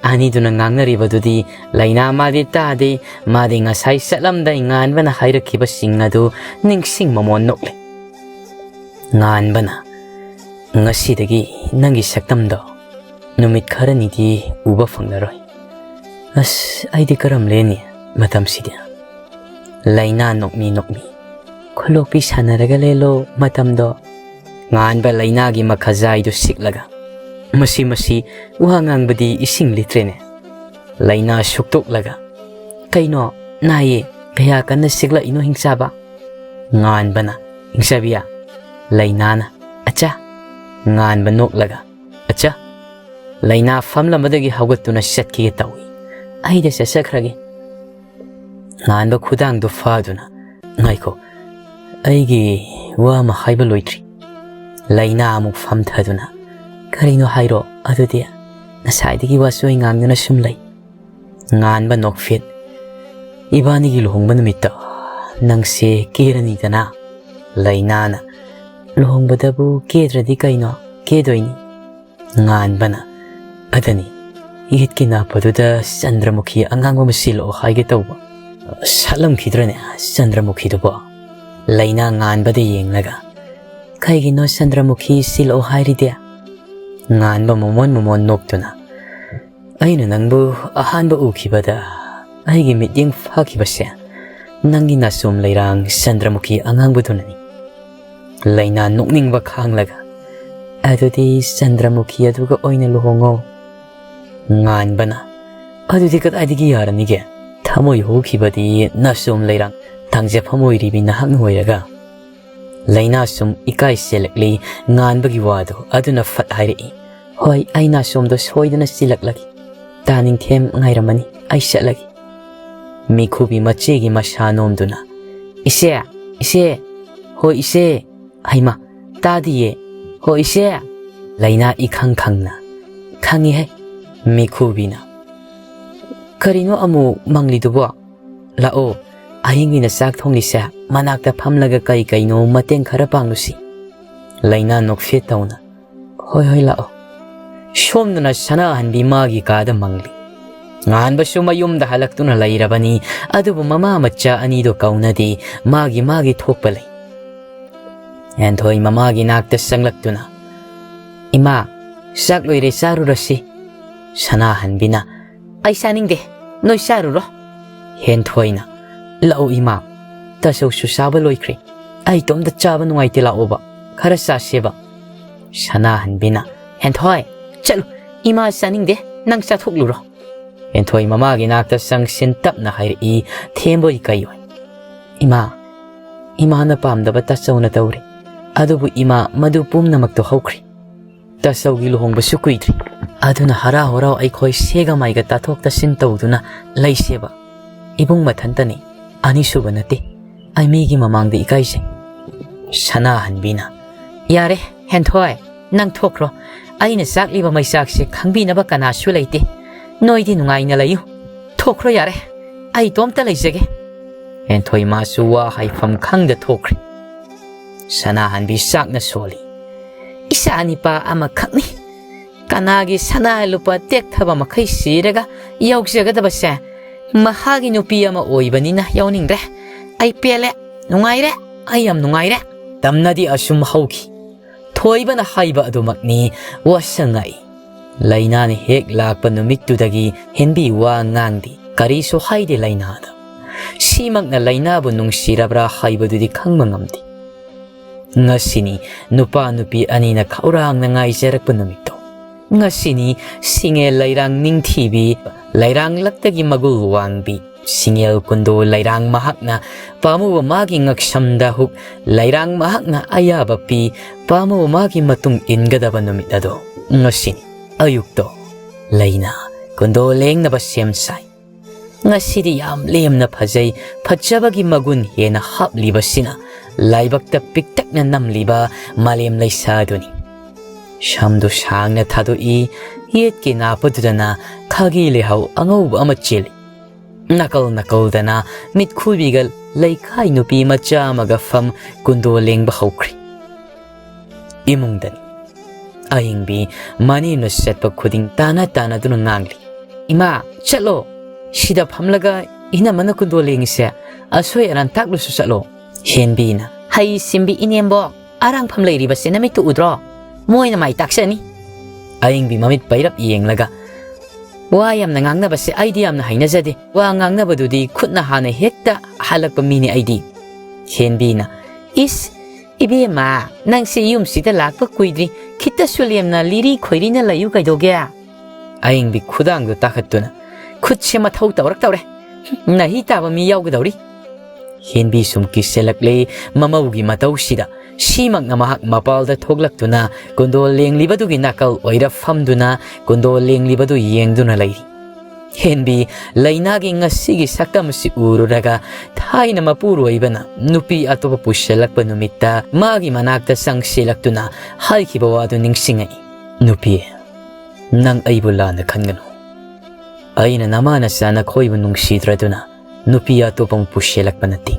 ꯑꯅꯤꯗꯨꯅ ꯉꯥꯡꯅꯔꯤꯕꯗꯨꯗꯤ ꯂꯩꯅꯥ ꯃꯥꯗꯤ ꯇꯥꯗꯦ, ꯃꯥꯗꯤ ꯉꯁꯥꯏ ꯆꯠꯂꯝꯗꯥꯏ ꯉꯥꯟꯕꯅ ꯍꯥꯏꯔꯛꯈꯤꯕꯁꯤꯡ ꯑꯗꯨ ꯅꯤꯡꯁꯤꯡ ꯃꯃꯣꯟ ꯅꯣꯛꯂꯦ꯫" ꯉꯥꯟꯕꯅ, "ꯉꯁꯤꯗꯒꯤ ꯅꯪꯒꯤ ꯁꯛꯇꯝꯗꯣ ꯅꯨꯃꯤꯠ ꯈꯔꯅꯤꯗꯤ ꯎꯕ ꯐꯪꯂꯔꯣꯏ꯫ ꯑꯁ, ꯑꯩꯗꯤ ꯀꯔꯝ ꯂꯦꯟꯅꯤ ꯃꯇꯝꯁꯤꯗꯤ?" ꯂꯩꯅꯥ ꯅꯣꯛꯃꯤ ꯅꯣꯛꯃꯤ, "ꯈꯨꯂꯣꯛꯄꯤ ꯁꯥꯟꯅꯔꯒ ꯂꯦꯜꯂꯣ ꯃꯇꯝꯗꯣ꯫" ꯉꯥꯟꯕ ꯂꯩꯅꯥꯒꯤ ꯃꯈꯥꯖꯥꯏꯗꯨ ꯁꯤꯛꯂꯒ, "ꯃꯁꯤ, ꯃꯁꯤ, ꯋꯥ ꯉꯥꯡꯕꯗꯤ ꯏꯁꯤꯡ ꯂꯤꯇ꯭ꯔꯦꯅꯦ꯫" ꯂꯩꯅꯥ ꯁꯨꯛꯇꯣꯛꯂꯒ, "ꯀꯩꯅꯣ, ꯅꯥꯏꯌꯦ, ꯀꯌꯥ ꯀꯟꯅ ꯁꯤꯛꯂꯛꯏꯅꯣ ꯍꯤꯡꯆꯥꯕ?" ꯉꯥꯟꯕꯅ, "ꯍꯤꯡꯆꯥꯕꯤꯌꯥ꯫" ꯂꯩꯅꯥꯅ, "ꯑꯆꯥ꯫" ꯉꯥꯟꯕ ꯅꯣꯛꯂꯒ, "ꯑꯆꯥ꯫" ꯂꯩꯅꯥ ꯐꯝꯂꯝꯕꯗꯒꯤ ꯍꯧꯒꯠꯇꯨꯅ ꯆꯠꯈꯤꯒꯦ ꯇꯧꯏ꯫ "ꯑꯩꯗ ꯆꯠꯆꯈ꯭ꯔꯒꯦ꯫" ꯉꯥꯟꯕ ꯈꯨꯗꯥꯡꯗꯨ ꯐꯥꯗꯨꯅ, "ꯉꯥꯏꯈꯣ, ꯑꯩꯒꯤ ꯋꯥ ꯑꯃ ꯍꯥꯏꯕ ꯂꯣꯏꯗ꯭ꯔꯤ꯫" ꯂꯩꯅꯥ ꯑꯃꯨꯛ ꯐꯝꯊꯗꯨꯅ, "ꯀꯔꯤꯅꯣ ꯍꯥꯏꯔꯣ ꯑꯗꯨꯗꯤ? ꯉꯁꯥꯏꯗꯒꯤ ꯋꯥꯆꯣꯏ ꯉꯥꯡꯗꯨꯅ ꯁꯨꯝ ꯂꯩ꯫" ꯉꯥꯟꯕ ꯅꯣꯛꯐꯦꯠ, "ꯏꯕꯥꯅꯤꯒꯤ ꯂꯨꯍꯣꯡꯕ ꯅꯨꯃꯤꯠꯇ ꯅꯪꯁꯦ ꯀꯦꯔꯅꯤꯗꯅ?" ꯂꯩꯅꯥꯅ, "ꯂꯨꯍꯣꯡꯕꯗꯕꯨ ꯀꯦꯗ꯭ꯔꯗꯤ ꯀꯩꯅꯣ? ꯀꯦꯗꯣꯏꯅꯤ꯫" ꯉꯥꯟꯕꯅ, "ꯑꯗꯅꯤ, ꯌꯦꯠꯀꯤ ꯅꯥꯞꯄꯗꯨꯗ ꯆꯟꯗ꯭ꯔꯃꯨꯈꯤ ꯑꯉꯥꯡꯕ ꯑꯃ ꯁꯤꯜꯂꯛꯑꯣ ꯍꯥꯏꯒꯦ ꯇꯧꯕ꯫" "ꯁꯥꯠꯂꯝꯈꯤꯗ꯭ꯔꯅꯦ ꯆꯟꯗ꯭ꯔꯃꯨꯈꯤꯗꯨꯕꯣ?" ꯂꯩꯅꯥ ꯉꯥꯟꯕꯗ ꯌꯦꯡꯂꯒ, "ꯀꯩꯒꯤꯅꯣ ꯆꯟꯗ꯭ꯔꯃꯨꯈꯤ ꯁꯤꯜꯂꯛꯑꯣ ꯍꯥꯏꯔꯤꯗꯤ?" ꯉꯥꯟꯕ ꯃꯃꯣꯟ ꯃꯃꯣꯟ ꯅꯣꯛꯇꯨꯅ, "ꯑꯩꯅ ꯅꯪꯕꯨ ꯑꯍꯥꯟꯕ ꯎꯈꯤꯕꯗ ꯑꯩꯒꯤ ꯃꯤꯠꯌꯦꯡ ꯐꯥꯈꯤꯕꯁꯦ ꯅꯪꯒꯤ ꯅꯥꯆꯣꯝ ꯂꯩꯔꯥꯡ ꯆꯟꯗ꯭ꯔꯃꯨꯈꯤ ꯑꯉꯥꯡꯕꯗꯨꯅꯅꯤ꯫" ꯂꯩꯅꯥ ꯅꯣꯛꯅꯤꯡꯕ ꯈꯥꯡꯂꯒ, "ꯑꯗꯨꯗꯤ ꯆꯟꯗ꯭ꯔꯃꯨꯈꯤ ꯑꯗꯨꯒ ꯑꯣꯏꯅ ꯂꯨꯍꯣꯡꯉꯣ꯫" ꯉꯥꯟꯕꯅ, ꯑꯗꯨꯗꯤ ꯀꯗꯥꯏꯗꯒꯤ ꯌꯥꯔꯅꯤꯒꯦ? ꯊꯃꯣꯏ ꯍꯨꯈꯤꯕꯗꯤ ꯅꯁꯨꯝ ꯂꯩꯔꯥꯡ ꯊꯥꯡꯖꯐꯝ ꯑꯣꯏꯔꯤꯕꯤ ꯅꯍꯥꯛꯅ ꯑꯣꯏꯔꯒ꯫ ꯂꯩꯅꯥ ꯁꯨꯝ ꯏꯀꯥꯏ ꯆꯦꯜꯂꯛꯂꯤ ꯉꯥꯟꯕꯒꯤ ꯋꯥꯗꯨ ꯑꯗꯨꯅ ꯐꯠ ꯍꯥꯏꯔꯛꯏ꯫ "ꯍꯣꯏ, ꯑꯩ ꯅꯥꯁꯣꯝꯗ ꯁꯣꯏꯗꯅ ꯆꯤꯜꯂꯛꯂꯒꯦ꯫ ꯇꯥꯅꯤꯡꯊꯦꯝ ꯉꯥꯏꯔꯝꯃꯅꯤ, ꯑꯩ ꯆꯠꯂꯒꯦ꯫" ꯃꯤꯈꯨꯕꯤ ꯃꯆꯦꯒꯤ ꯃꯁꯥ ꯅꯣꯝꯗꯨꯅ, "ꯏꯆꯦ, ꯏꯆꯦ, ꯍꯣꯏ ꯏꯆꯦ꯫" "ꯍꯩꯃꯥ, ꯇꯥꯗꯤꯌꯦ꯫ ꯍꯣꯏ ꯏꯆꯦ꯫" ꯂꯩꯅꯥ ꯏꯈꯪ ꯈꯪꯅ, "ꯈꯪꯉꯤꯍꯦ꯫" ꯃꯤꯈꯨꯕꯤꯅ, "ꯀꯔꯤꯅꯣ ꯑꯃꯨꯛ ꯃꯪꯂꯤꯗꯨꯕꯣ? ꯂꯥꯛꯑꯣ, ꯑꯍꯤꯡꯒꯤꯅ ꯆꯥꯛ ꯊꯣꯡꯂꯤꯁꯦ, ꯃꯅꯥꯛꯇ ꯐꯝꯂꯒ ꯀꯩ ꯀꯩꯅꯣ ꯃꯇꯦꯡ ꯈꯔ ꯄꯥꯡꯂꯨꯁꯤ꯫" ꯂꯩꯅꯥ ꯅꯣꯛꯐꯦꯠ ꯇꯧꯅ, "ꯍꯣꯏ, ꯍꯣꯏ, ꯂꯥꯛꯑꯣ꯫" ꯁꯣꯝꯗꯅ ꯁꯅꯥꯍꯟꯕꯤ ꯃꯥꯒꯤ ꯀꯥꯗ ꯃꯪꯂꯤ꯫ ꯉꯥꯟꯕꯁꯨ ꯃꯌꯨꯝꯗ ꯍꯜꯂꯛꯇꯨꯅ ꯂꯩꯔꯕꯅꯤ, ꯑꯗꯨꯕꯨ ꯃꯃꯥ ꯃꯆꯥ ꯑꯅꯤꯗꯣ ꯀꯧꯅꯗꯦ, ꯃꯥꯒꯤ ꯃꯥꯒꯤ ꯊꯣꯛꯄ ꯂꯩ꯫ ꯍꯦꯟꯊꯣꯏ ꯃꯃꯥꯒꯤ ꯅꯥꯛꯇ ꯆꯪꯂꯛꯇꯨꯅ, "ꯏꯃꯥ, ꯆꯥꯛ ꯂꯣꯏꯔꯦ, ꯆꯥꯔꯨꯔꯁꯤ꯫" ꯁꯅꯥꯍꯟꯕꯤꯅ, "ꯑꯩ ꯆꯥꯅꯤꯡꯗꯦ, ꯅꯣꯏ ꯆꯥꯔꯨꯔꯣ꯫" ꯍꯦꯟꯊꯣꯏꯅ, "ꯂꯥꯛꯑꯣ ꯏꯃꯥ, ꯇꯥꯆꯧꯁꯨ ꯆꯥꯕ ꯂꯣꯏꯈ꯭ꯔꯦ꯫ ꯑꯩ ꯏꯇꯣꯝꯇ ꯆꯥꯕ ꯅꯨꯡꯉꯥꯏꯇꯦ, ꯂꯥꯛꯑꯣꯕ, ꯈꯔ ꯆꯥꯁꯦꯕ꯫" ꯁꯅꯥꯍꯟꯕꯤꯅ, "ꯍꯦꯟꯊꯣꯏ, ꯆꯠꯂꯨ, ꯏꯃꯥ ꯆꯥꯅꯤꯡꯗꯦ, ꯅꯪ ꯆꯥꯊꯣꯛꯂꯨꯔꯣ꯫" ꯍꯦꯟꯊꯣꯏ ꯃꯃꯥꯒꯤ ꯅꯥꯛꯇ ꯆꯪꯁꯤꯟ ꯇꯞꯅ ꯍꯥꯏꯔꯛꯏ, ꯊꯦꯝꯕꯣꯏ ꯀꯩꯑꯣꯏ, "ꯏꯃꯥ, ꯏꯃꯥꯅ ꯄꯥꯝꯗꯕ ꯇꯥꯆꯧꯅ ꯇꯧꯔꯦ꯫ ꯑꯗꯨꯕꯨ ꯏꯃꯥ, ꯃꯗꯨ ꯄꯨꯝꯅꯃꯛꯇꯣ ꯍꯧꯈ꯭ꯔꯦ꯫ ꯇꯥꯆꯧꯒꯤ ꯂꯨꯍꯣꯡꯕꯁꯨ ꯀꯨꯏꯗ꯭ꯔꯤ꯫ ꯑꯗꯨꯅ ꯍꯔꯥꯎ ꯍꯔꯥꯎ ꯑꯩꯈꯣꯏ ꯁꯦꯒ ꯃꯥꯏꯒ ꯇꯥꯊꯣꯛ ꯇꯥꯁꯤꯟ ꯇꯧꯗꯨꯅ ꯂꯩꯁꯦꯕ꯫ ꯏꯕꯨꯡ ꯃꯊꯟꯇꯅꯤ, ꯑꯅꯤꯁꯨꯕ ꯅꯠꯇꯦ꯫ ꯑꯩ ꯃꯤꯒꯤ ꯃꯃꯥꯡꯗ ꯏꯀꯥꯏꯖꯩ꯫" ꯁꯅꯥꯍꯟꯕꯤꯅ, "ꯌꯥꯔꯦ, ꯍꯦꯟꯊꯣꯏ, ꯅꯪ ꯊꯣꯛꯈ꯭ꯔꯣ꯫ ꯑꯩꯅ ꯆꯥꯛꯂꯤꯕ ꯃꯩꯆꯥꯛꯁꯦ ꯈꯪꯕꯤꯅꯕ ꯀꯅꯥꯁꯨ ꯂꯩꯇꯦ꯫ ꯅꯣꯏꯗꯤ ꯅꯨꯡꯉꯥꯏꯅ ꯂꯩꯌꯨ꯫ ꯊꯣꯛꯈ꯭ꯔꯣ ꯌꯥꯔꯦ, ꯑꯩ ꯏꯇꯣꯝꯇ ꯂꯩꯖꯒꯦ꯫" ꯍꯦꯟꯊꯣꯏ ꯃꯥꯁꯨ ꯋꯥ ꯍꯥꯏꯐꯝ ꯈꯪꯗ ꯊꯣꯛꯈ꯭ꯔꯦ꯫ ꯁꯅꯥꯍꯟꯕꯤ ꯆꯥꯛꯅ ꯁꯣꯜꯂꯤ, "ꯏꯆꯥ ꯅꯤꯄꯥ ꯑꯃꯈꯛꯅꯤ꯫ ꯀꯅꯥꯒꯤ ꯁꯅꯥ ꯂꯨꯄꯥ ꯇꯦꯛꯊꯕ ꯃꯈꯩ ꯁꯤꯔꯒ ꯌꯥꯎꯖꯒꯗꯕꯁꯦ, ꯃꯍꯥꯛꯀꯤ ꯅꯨꯄꯤ ꯑꯃ ꯑꯣꯏꯕꯅꯤꯅ ꯌꯥꯎꯅꯤꯡꯗ꯭ꯔꯦ꯫ ꯑꯩ ꯄꯦꯜꯂꯦ, ꯅꯨꯡꯉꯥꯏꯔꯦ, ꯑꯩ ꯌꯥꯝ ꯅꯨꯡꯉꯥꯏꯔꯦ꯫" ꯇꯝꯅꯗꯤ ꯑꯁꯨꯝ ꯍꯧꯈꯤ꯫ ꯊꯣꯏꯕꯅ ꯍꯥꯏꯕ ꯑꯗꯨꯃꯛꯅꯤ, ꯋꯥꯁꯛ ꯉꯛꯏ꯫ ꯂꯩꯅꯥꯅ ꯍꯦꯛ ꯂꯥꯛꯄ ꯅꯨꯃꯤꯠꯇꯨꯗꯒꯤ ꯍꯦꯟꯕꯤ ꯋꯥ ꯉꯥꯡꯗꯦ, ꯀꯔꯤꯁꯨ ꯍꯥꯏꯗꯦ ꯂꯩꯅꯥꯗ꯫ ꯁꯤꯃꯛꯅ ꯂꯩꯅꯥꯕꯨ ꯅꯨꯡꯁꯤꯔꯕ꯭ꯔꯥ ꯍꯥꯏꯕꯗꯨꯗꯤ ꯈꯪꯕ ꯉꯝꯗꯦ꯫ ꯉꯁꯤꯅꯤ ꯅꯨꯄꯥ ꯅꯨꯄꯤ ꯑꯅꯤꯅ ꯈꯧꯔꯥꯡꯅ ꯉꯥꯏꯖꯔꯛꯄ ꯅꯨꯃꯤꯠꯇꯣ꯫ ꯉꯁꯤꯅꯤ ꯁꯤꯡꯉꯦꯜ ꯂꯩꯔꯥꯡ ꯅꯤꯡꯊꯤꯕꯤ, ꯂꯩꯔꯥꯡꯂꯛꯇꯒꯤ ꯃꯒꯨꯜ ꯋꯥꯡꯕꯤ, ꯁꯤꯡꯉꯦꯜ ꯀꯨꯟꯗꯣ ꯂꯩꯔꯥꯡ ꯃꯍꯥꯛꯅ ꯄꯥꯝꯃꯨꯕ ꯃꯥꯒꯤ ꯉꯛꯁꯝꯗ ꯍꯨꯛ, ꯂꯩꯔꯥꯡ ꯃꯍꯥꯛꯅ ꯑꯌꯥꯕ ꯄꯤ, ꯄꯥꯝꯃꯨꯕ ꯃꯥꯒꯤ ꯃꯇꯨꯡ ꯏꯟꯒꯗꯕ ꯅꯨꯃꯤꯠ ꯑꯗꯣ ꯉꯁꯤꯅꯤ꯫ ꯑꯌꯨꯛꯇꯣ ꯂꯩꯅ ꯀꯨꯟꯗꯣ ꯂꯦꯡꯅꯕ ꯁꯦꯝ ꯁꯥꯏ꯫ ꯉꯁꯤꯗꯤ ꯌꯥꯝ ꯂꯦꯝꯅ ꯐꯖꯩ꯫ ꯐꯖꯕꯒꯤ ꯃꯒꯨꯟ ꯍꯦꯟꯅ ꯍꯥꯞꯂꯤꯕꯁꯤꯅ ꯂꯥꯏꯕꯛꯇ ꯄꯤꯛꯇꯛꯅ ꯅꯝꯂꯤꯕ ꯃꯥꯂꯦꯝ ꯂꯩꯁꯥꯗꯨꯅꯤ꯫ ꯁꯝꯗꯨ ꯁꯥꯡꯅ ꯊꯥꯗꯣꯛꯏ꯫ ꯌꯦꯠꯀꯤ ꯅꯥꯄꯗꯨꯗꯅ ꯈꯥꯒꯤ ꯂꯩꯍꯥꯎ ꯑꯉꯧꯕ ꯑꯃ ꯆꯦꯜꯂꯤ꯫ ꯅꯥꯀꯜ ꯅꯥꯀꯜꯗꯅ ꯃꯤꯠꯈꯨꯕꯤꯒ ꯂꯩꯈꯥꯏ ꯅꯨꯄꯤ ꯃꯆꯥ ꯑꯃꯒ ꯐꯝ ꯀꯨꯟꯗꯣ ꯂꯦꯡꯕ ꯍꯧꯈ꯭ꯔꯦ꯫ ꯏꯃꯨꯡꯗꯅꯤ꯫ ꯑꯍꯤꯡꯕꯤ ꯃꯅꯦꯝꯅ ꯆꯠꯄ ꯈꯨꯗꯤꯡ ꯇꯥꯅ ꯇꯥꯅꯗꯨꯅ ꯉꯥꯡꯂꯤ, "ꯏꯃꯥ, ꯆꯠꯂꯣ꯫ ꯁꯤꯗ ꯐꯝꯂꯒ ꯏꯅꯝꯃꯅ ꯀꯨꯟꯗꯣ ꯂꯦꯡꯉꯤꯁꯦ ꯑꯁꯣꯏ ꯑꯔꯥꯟ ꯇꯥꯛꯂꯨꯁꯨ ꯆꯠꯂꯣ꯫" ꯍꯦꯟꯕꯤꯅ, "ꯍꯩ ꯁꯤꯝꯕꯤ ꯏꯅꯦꯝꯕꯣꯛ, ꯑꯔꯥꯡꯐꯝ ꯂꯩꯔꯤꯕꯁꯦ ꯅꯃꯤꯠꯇꯨ ꯎꯗ꯭ꯔꯣ? ꯃꯣꯏꯅ ꯃꯥꯏ ꯇꯥꯛꯆꯅꯤ꯫" ꯑꯍꯤꯡꯕꯤ ꯃꯃꯤꯠ ꯄꯩꯔꯞ ꯌꯦꯡꯂꯒ, "ꯋꯥ ꯌꯥꯝꯅ ꯉꯥꯡꯅꯕꯁꯦ ꯑꯩꯗꯤ ꯌꯥꯝꯅ ꯍꯩꯅꯖꯗꯦ꯫ ꯋꯥ ꯉꯥꯡꯅꯕꯗꯨꯗꯤ ꯈꯨꯠꯅ ꯍꯥꯟꯅ ꯍꯦꯛꯇ ꯍꯜꯂꯛꯄ ꯃꯤꯅꯤ ꯑꯩꯗꯤ꯫" ꯍꯦꯟꯕꯤꯅ, "ꯏꯁ, ꯏꯕꯦꯝꯃ, ꯅꯪꯁꯦ ꯌꯨꯝꯁꯤꯗ ꯂꯥꯛꯄ ꯀꯨꯏꯗ꯭ꯔꯤ, ꯈꯤꯇꯁꯨ ꯂꯦꯝꯅ ꯂꯤꯔꯤ ꯈꯣꯏꯔꯤꯅ ꯂꯩꯌꯨ ꯀꯩꯗꯧꯒꯦ?" ꯑꯌꯤꯡꯕꯤ ꯈꯨꯗꯥꯡꯗꯨ ꯇꯥꯈꯠꯇꯨꯅ, "ꯈꯨꯠꯁꯦ ꯃꯊꯧ ꯇꯧꯔꯛꯇꯧꯔꯦ꯫ ꯅꯥꯍꯤ ꯇꯥꯕ ꯃꯤ ꯌꯥꯎꯒꯗꯧꯔꯤ꯫" ꯍꯦꯟꯕꯤ ꯁꯨꯝ ꯀꯤꯁꯤꯜꯂꯛꯂꯦ꯫ ꯃꯃꯧꯒꯤ ꯃꯇꯧꯁꯤꯗ ꯁꯤꯃꯛꯅ ꯃꯍꯥꯛ ꯃꯄꯥꯜꯗ ꯊꯣꯛꯂꯛꯇꯨꯅ ꯀꯨꯟꯗꯣꯜ ꯂꯦꯡꯂꯤꯕꯗꯨꯒꯤ ꯅꯥꯀꯜ ꯑꯣꯏꯔ ꯐꯝꯗꯨꯅ ꯀꯨꯟꯗꯣꯜ ꯂꯦꯡꯂꯤꯕꯗꯨ ꯌꯦꯡꯗꯨꯅ ꯂꯩꯔꯤ꯫ ꯍꯦꯟꯕꯤ ꯂꯩꯅꯥꯒꯤ ꯉꯁꯤꯒꯤ ꯁꯛꯇꯝ ꯑꯁꯤ ꯎꯔꯨꯔꯒ ꯊꯥꯏꯅ ꯃꯄꯨꯔꯣꯏꯕꯅ ꯅꯨꯄꯤ ꯑꯇꯣꯞꯄ ꯄꯨꯁꯤꯜꯂꯛꯄ ꯅꯨꯃꯤꯠꯇ ꯃꯥꯒꯤ ꯃꯅꯥꯛꯇ ꯆꯪꯁꯤꯜꯂꯛꯇꯨꯅ ꯍꯥꯏꯈꯤꯕ ꯋꯥꯗꯨ ꯅꯤꯡꯁꯤꯡꯉꯛꯏ꯫ "ꯅꯨꯄꯤ, ꯅꯪ ꯑꯩꯕꯨ ꯂꯥꯟꯅ ꯈꯟꯒꯅꯨ꯫ ꯑꯩꯅ ꯅꯃꯥ ꯅꯆꯥ ꯅꯈꯣꯏꯕꯨ ꯅꯨꯡꯁꯤꯗ꯭ꯔꯗꯨꯅ ꯅꯨꯄꯤ ꯑꯇꯣꯞꯄ ꯑꯃ ꯄꯨꯁꯤꯜꯂꯛꯄ ꯅꯠꯇꯦ꯫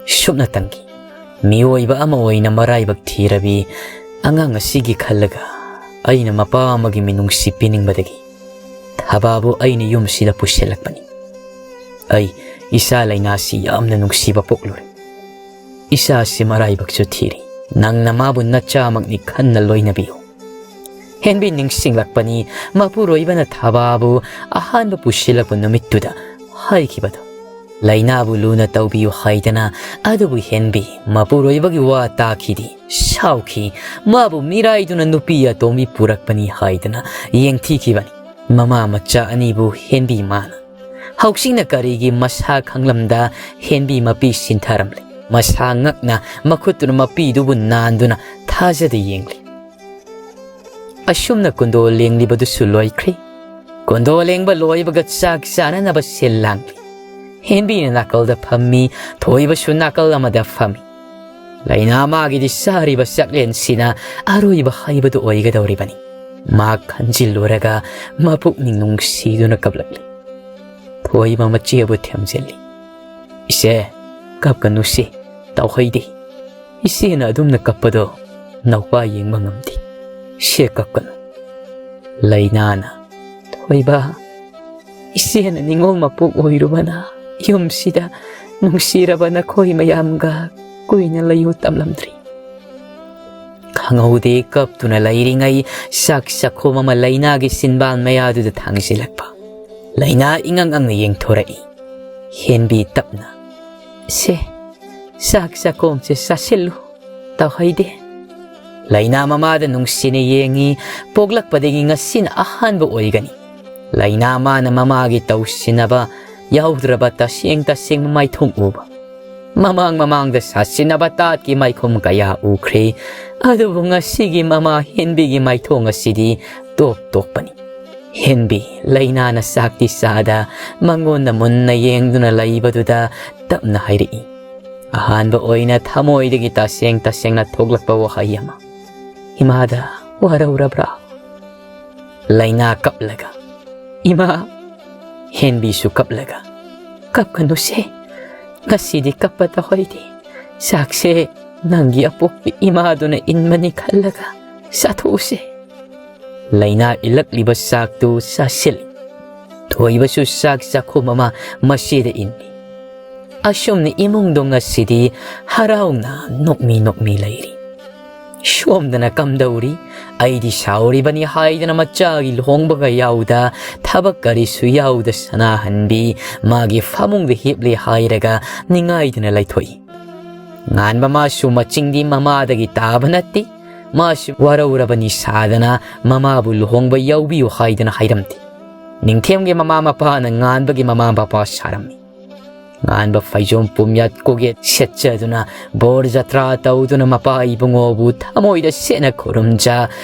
ꯁꯨꯞꯅꯇꯪꯒꯤ ꯃꯤꯑꯣꯏꯕ ꯑꯃ ꯑꯣꯏꯅ ꯃꯔꯥꯏꯕꯛ ꯊꯤꯔꯕꯤ ꯑꯉꯥꯡ ꯑꯁꯤꯒꯤ ꯈꯜꯂꯒ ꯑꯩꯅ ꯃꯄꯥ ꯑꯃꯒꯤ ꯃꯤꯅꯨꯡꯁꯤ ꯄꯤꯅꯤꯡꯕꯗꯒꯤ ꯊꯕꯥꯕꯨ ꯑꯩꯅ ꯌꯨꯝꯁꯤꯗ ꯄꯨꯁꯤꯜꯂꯛꯄꯅꯤ꯫ ꯑꯩ ꯏꯆꯥ ꯂꯩꯅꯥꯁꯤ ꯌꯥꯝꯅ ꯅꯨꯡꯁꯤꯕ ꯄꯣꯛꯂꯨꯔꯦ꯫ ꯏꯆꯥꯁꯤ ꯃꯔꯥꯏꯕꯛꯁꯨ ꯊꯤꯔꯤ꯫ ꯅꯪꯅ ꯃꯥꯕꯨ ꯅꯆꯥꯃꯛꯅꯤ ꯈꯟꯅ ꯂꯣꯏꯅꯕꯤꯌꯨ꯫" ꯍꯦꯟꯕꯤ ꯅꯤꯡꯁꯤꯡꯂꯛꯄꯅꯤ꯫ ꯃꯄꯨꯔꯣꯏꯕꯅ ꯊꯕꯥꯕꯨ ꯑꯍꯥꯟꯕ ꯄꯨꯁꯤꯜꯂꯛꯄ ꯅꯨꯃꯤꯠꯇꯨꯗ ꯍꯥꯏꯈꯤꯕꯗꯨ꯫ ꯂꯩꯅꯥꯕꯨ ꯂꯨꯅ ꯇꯧꯕꯤꯌꯨ ꯍꯥꯏꯗꯅ꯫ ꯑꯗꯨꯕꯨ ꯍꯦꯟꯕꯤ ꯃꯄꯨꯔꯣꯏꯕꯒꯤ ꯋꯥ ꯇꯥꯈꯤꯗꯦ꯫ ꯁꯥꯎꯈꯤ꯫ ꯃꯥꯕꯨ ꯃꯤꯔꯥꯏꯗꯨꯅ ꯅꯨꯄꯤ ꯑꯇꯣꯝꯕꯤ ꯄꯨꯔꯛꯄꯅꯤ ꯍꯥꯏꯗꯅ ꯌꯦꯡꯊꯤꯈꯤꯕꯅꯤ꯫ ꯃꯃꯥ ꯃꯆꯥ ꯑꯅꯤꯕꯨ ꯍꯦꯟꯕꯤ ꯃꯥꯅ꯫ ꯍꯧꯁꯤꯡꯅ ꯀꯔꯤꯒꯤ ꯃꯁꯥ ꯈꯪꯂꯝꯗ ꯍꯦꯟꯕꯤ ꯃꯄꯤ ꯁꯤꯟꯊꯔꯝꯂꯦ꯫ ꯃꯁꯥ ꯉꯛꯅ ꯃꯈꯨꯠꯇꯨꯅ ꯃꯄꯤꯗꯨꯕꯨ ꯅꯥꯟꯗꯨꯅ ꯊꯥꯖꯗ ꯌꯦꯡꯂꯤ꯫ ꯑꯁꯨꯝꯅ ꯀꯨꯟꯗꯣ ꯂꯦꯡꯂꯤꯕꯗꯨꯁꯨ ꯂꯣꯏꯈ꯭ꯔꯦ꯫ ꯀꯨꯟꯗꯣ ꯂꯦꯡꯕ ꯂꯣꯏꯕꯒ ꯆꯥꯛ ꯆꯥꯅꯅꯕ ꯁꯤꯜ ꯂꯥꯡꯂꯤ꯫ ꯍꯦꯟꯕꯤꯅ ꯅꯥꯀꯜꯗ ꯐꯝꯃꯤ, ꯊꯣꯏꯕꯁꯨ ꯅꯥꯀꯜ ꯑꯃꯗ ꯐꯝꯃꯤ꯫ ꯂꯩꯅꯥ ꯃꯥꯒꯤꯗꯤ ꯆꯥꯔꯤꯕ ꯆꯥꯛꯂꯦꯟꯁꯤꯅ ꯑꯔꯣꯏꯕ ꯍꯩꯕꯗꯨ ꯑꯣꯏꯒꯗꯧꯔꯤꯕꯅꯤ꯫ ꯃꯥ ꯈꯟꯖꯤꯜꯂꯨꯔꯒ ꯃꯄꯨꯛꯅꯤꯡ ꯅꯨꯡꯁꯤꯗꯨꯅ ꯀꯞꯂꯛꯂꯤ꯫ ꯊꯣꯏꯕ ꯃꯆꯦꯕꯨ ꯊꯦꯝꯖꯤꯜꯂꯤ꯫ "ꯏꯆꯦ, ꯀꯞꯀꯅꯨꯁꯤ, ꯇꯧꯍꯩꯗꯦ꯫ ꯏꯆꯦꯅ ꯑꯗꯨꯝꯅ ꯀꯞꯄꯗꯣ ꯅꯧꯄꯥ ꯌꯦꯡꯕ ꯉꯝꯗꯦ꯫ ꯁꯦ, ꯀꯞꯀꯅꯨ꯫" ꯂꯩꯅꯥꯅ, "ꯊꯣꯏꯕ, ꯏꯆꯦꯅ ꯅꯤꯡꯉꯣꯜ ꯃꯄꯣꯛ ꯑꯣꯏꯔꯨꯕꯅ ꯌꯨꯝꯁꯤꯗ ꯅꯨꯡꯁꯤꯔꯕ ꯅꯈꯣꯏ ꯃꯌꯥꯝꯒ ꯀꯨꯏꯅ ꯂꯩꯌꯨ ꯇꯝꯂꯝꯗ꯭ꯔꯤ꯫" ꯈꯪꯍꯧꯗꯦ, ꯀꯞꯇꯨꯅ ꯂꯩꯔꯤꯉꯩ ꯆꯥꯛ ꯆꯥꯛꯈꯣꯝ ꯑꯃ ꯂꯩꯅꯥꯒꯤ ꯆꯤꯟꯕꯥꯟ ꯃꯌꯥꯗꯨꯗ ꯊꯥꯡꯖꯤꯜꯂꯛꯄ꯫ ꯂꯩꯅꯥ ꯏꯉꯪ ꯉꯪꯅ ꯌꯦꯡꯊꯣꯔꯛꯏ꯫ ꯍꯦꯟꯕꯤ ꯇꯞꯅ, "ꯁꯦ, ꯆꯥꯛ ꯆꯥꯛꯈꯣꯝꯁꯦ ꯆꯥꯁꯤꯜꯂꯨ, ꯇꯧꯍꯩꯗꯦ꯫" ꯂꯩꯅꯥ ꯃꯃꯥꯗ ꯅꯨꯡꯁꯤꯅ ꯌꯦꯡꯉꯤ꯫ ꯄꯣꯛꯂꯛꯄꯗꯒꯤ ꯉꯁꯤꯅ ꯑꯍꯥꯟꯕ ꯑꯣꯏꯒꯅꯤ꯫ ꯂꯩꯅꯥ ꯃꯥꯅ ꯃꯃꯥꯒꯤ ꯇꯧꯁꯤꯟꯅꯕ ꯌꯥꯎꯗ꯭ꯔꯕ ꯇꯁꯦꯡ ꯇꯁꯦꯡꯕ ꯃꯥꯏꯊꯣꯡ ꯎꯕ꯫ ꯃꯃꯥꯡ ꯃꯃꯥꯡꯗ ꯁꯥꯁꯤꯟꯅꯕ ꯇꯥꯠꯀꯤ ꯃꯥꯏꯈꯨꯝ ꯀꯌꯥ ꯎꯈ꯭ꯔꯦ, ꯑꯗꯨꯕꯨ ꯉꯁꯤꯒꯤ ꯃꯃꯥ ꯍꯦꯟꯕꯤꯒꯤ ꯃꯥꯏꯊꯣꯡ ꯑꯁꯤꯗꯤ ꯇꯣꯞ ꯇꯣꯞꯄꯅꯤ꯫ ꯍꯦꯟꯕꯤ ꯂꯩꯅꯥꯅ ꯆꯥꯛꯇꯤ ꯆꯥꯗ ꯃꯉꯣꯟꯗ ꯃꯨꯟꯅ ꯌꯦꯡꯗꯨꯅ ꯂꯩꯕꯗꯨꯗ ꯇꯞꯅ ꯍꯥꯏꯔꯛꯏ꯫ ꯑꯍꯥꯟꯕ ꯑꯣꯏꯅ ꯊꯃꯣꯏꯗꯒꯤ ꯇꯁꯦꯡ ꯇꯁꯦꯡꯅ ꯊꯣꯛꯂꯛꯄ ꯋꯥꯍꯩ ꯑꯃ, "ꯏꯃꯥꯗ ꯋꯥꯔꯧꯔꯕ꯭ꯔꯥ?" ꯂꯩꯅꯥ ꯀꯞꯂꯒ, "ꯏꯃꯥ!" ꯍꯦꯟꯕꯤꯁꯨ ꯀꯞꯂꯒ, "ꯀꯞꯀꯅꯨꯁꯦ, ꯉꯁꯤꯗꯤ ꯀꯞꯄ ꯇꯧꯍꯩꯗꯦ꯫ ꯆꯥꯛꯁꯦ ꯅꯪꯒꯤ ꯑꯄꯣꯛꯄꯤ ꯏꯃꯥꯗꯨꯅ ꯏꯟꯕꯅꯤ ꯈꯜꯂꯒ ꯆꯥꯊꯣꯛꯎꯁꯦ꯫" ꯂꯩꯅꯥ ꯏꯜꯂꯛꯂꯤꯕ ꯆꯥꯛꯇꯨ ꯆꯥꯁꯤꯜꯂꯤ꯫ ꯊꯣꯏꯕꯁꯨ ꯆꯥꯛ ꯆꯥꯛꯈꯨꯝ ꯑꯃ ꯃꯆꯦꯗ ꯏꯟꯅꯤ꯫ ꯑꯁꯨꯝꯅ ꯏꯃꯨꯡꯗꯣ ꯉꯁꯤꯗꯤ ꯍꯔꯥꯎꯅ ꯅꯣꯛꯃꯤ ꯅꯣꯛꯃꯤ ꯂꯩꯔꯤ꯫ ꯁꯣꯝꯗꯅ ꯀꯝꯗꯧꯔꯤ? ꯑꯩꯗꯤ ꯁꯥꯎꯔꯤꯕꯅꯤ ꯍꯥꯏꯗꯅ ꯃꯆꯥꯒꯤ ꯂꯨꯍꯣꯡꯕꯒ ꯌꯥꯎꯗ, ꯊꯕꯛ ꯀꯔꯤꯁꯨ ꯌꯥꯎꯗ ꯁꯅꯥꯍꯟꯕꯤ ꯃꯥꯒꯤ ꯐꯃꯨꯡꯗ ꯍꯤꯞꯂꯤ ꯍꯥꯏꯔꯒ ꯅꯤꯡꯉꯥꯏꯗꯨꯅ ꯂꯩꯊꯣꯛꯏ꯫ ꯉꯥꯟꯕ ꯃꯥꯁꯨ ꯃꯆꯤꯡꯗꯤ ꯃꯃꯥꯗꯒꯤ ꯇꯥꯕ ꯅꯠꯇꯦ꯫ ꯃꯥꯁꯨ ꯋꯥꯔꯧꯔꯕꯅꯤ ꯁꯥꯗꯅ ꯃꯃꯥꯕꯨ ꯂꯨꯍꯣꯡꯕ ꯌꯥꯎꯕꯤꯌꯨ ꯍꯥꯏꯗꯅ ꯍꯥꯏꯔꯝꯗꯦ꯫ ꯅꯤꯡꯊꯦꯝꯒꯤ ꯃꯃꯥ ꯃꯄꯥꯅ ꯉꯥꯟꯕꯒꯤ ꯃꯃꯥ ꯃꯄꯥ ꯁꯥꯔꯝꯃꯤ꯫ ꯉꯥꯟꯕ ꯐꯩꯖꯣꯝ ꯄꯨꯝꯌꯥꯠ ꯀꯣꯛꯌꯦꯠ ꯁꯦꯠꯆꯗꯨꯅ ꯕꯣꯔ ꯖꯇ꯭ꯔꯥ ꯇꯧꯗꯨꯅ ꯃꯄꯥ ꯏꯕꯨꯡꯉꯣꯕꯨ ꯊꯃꯣꯏꯗ ꯁꯦꯠꯅ ꯈꯨꯔꯨꯝꯖ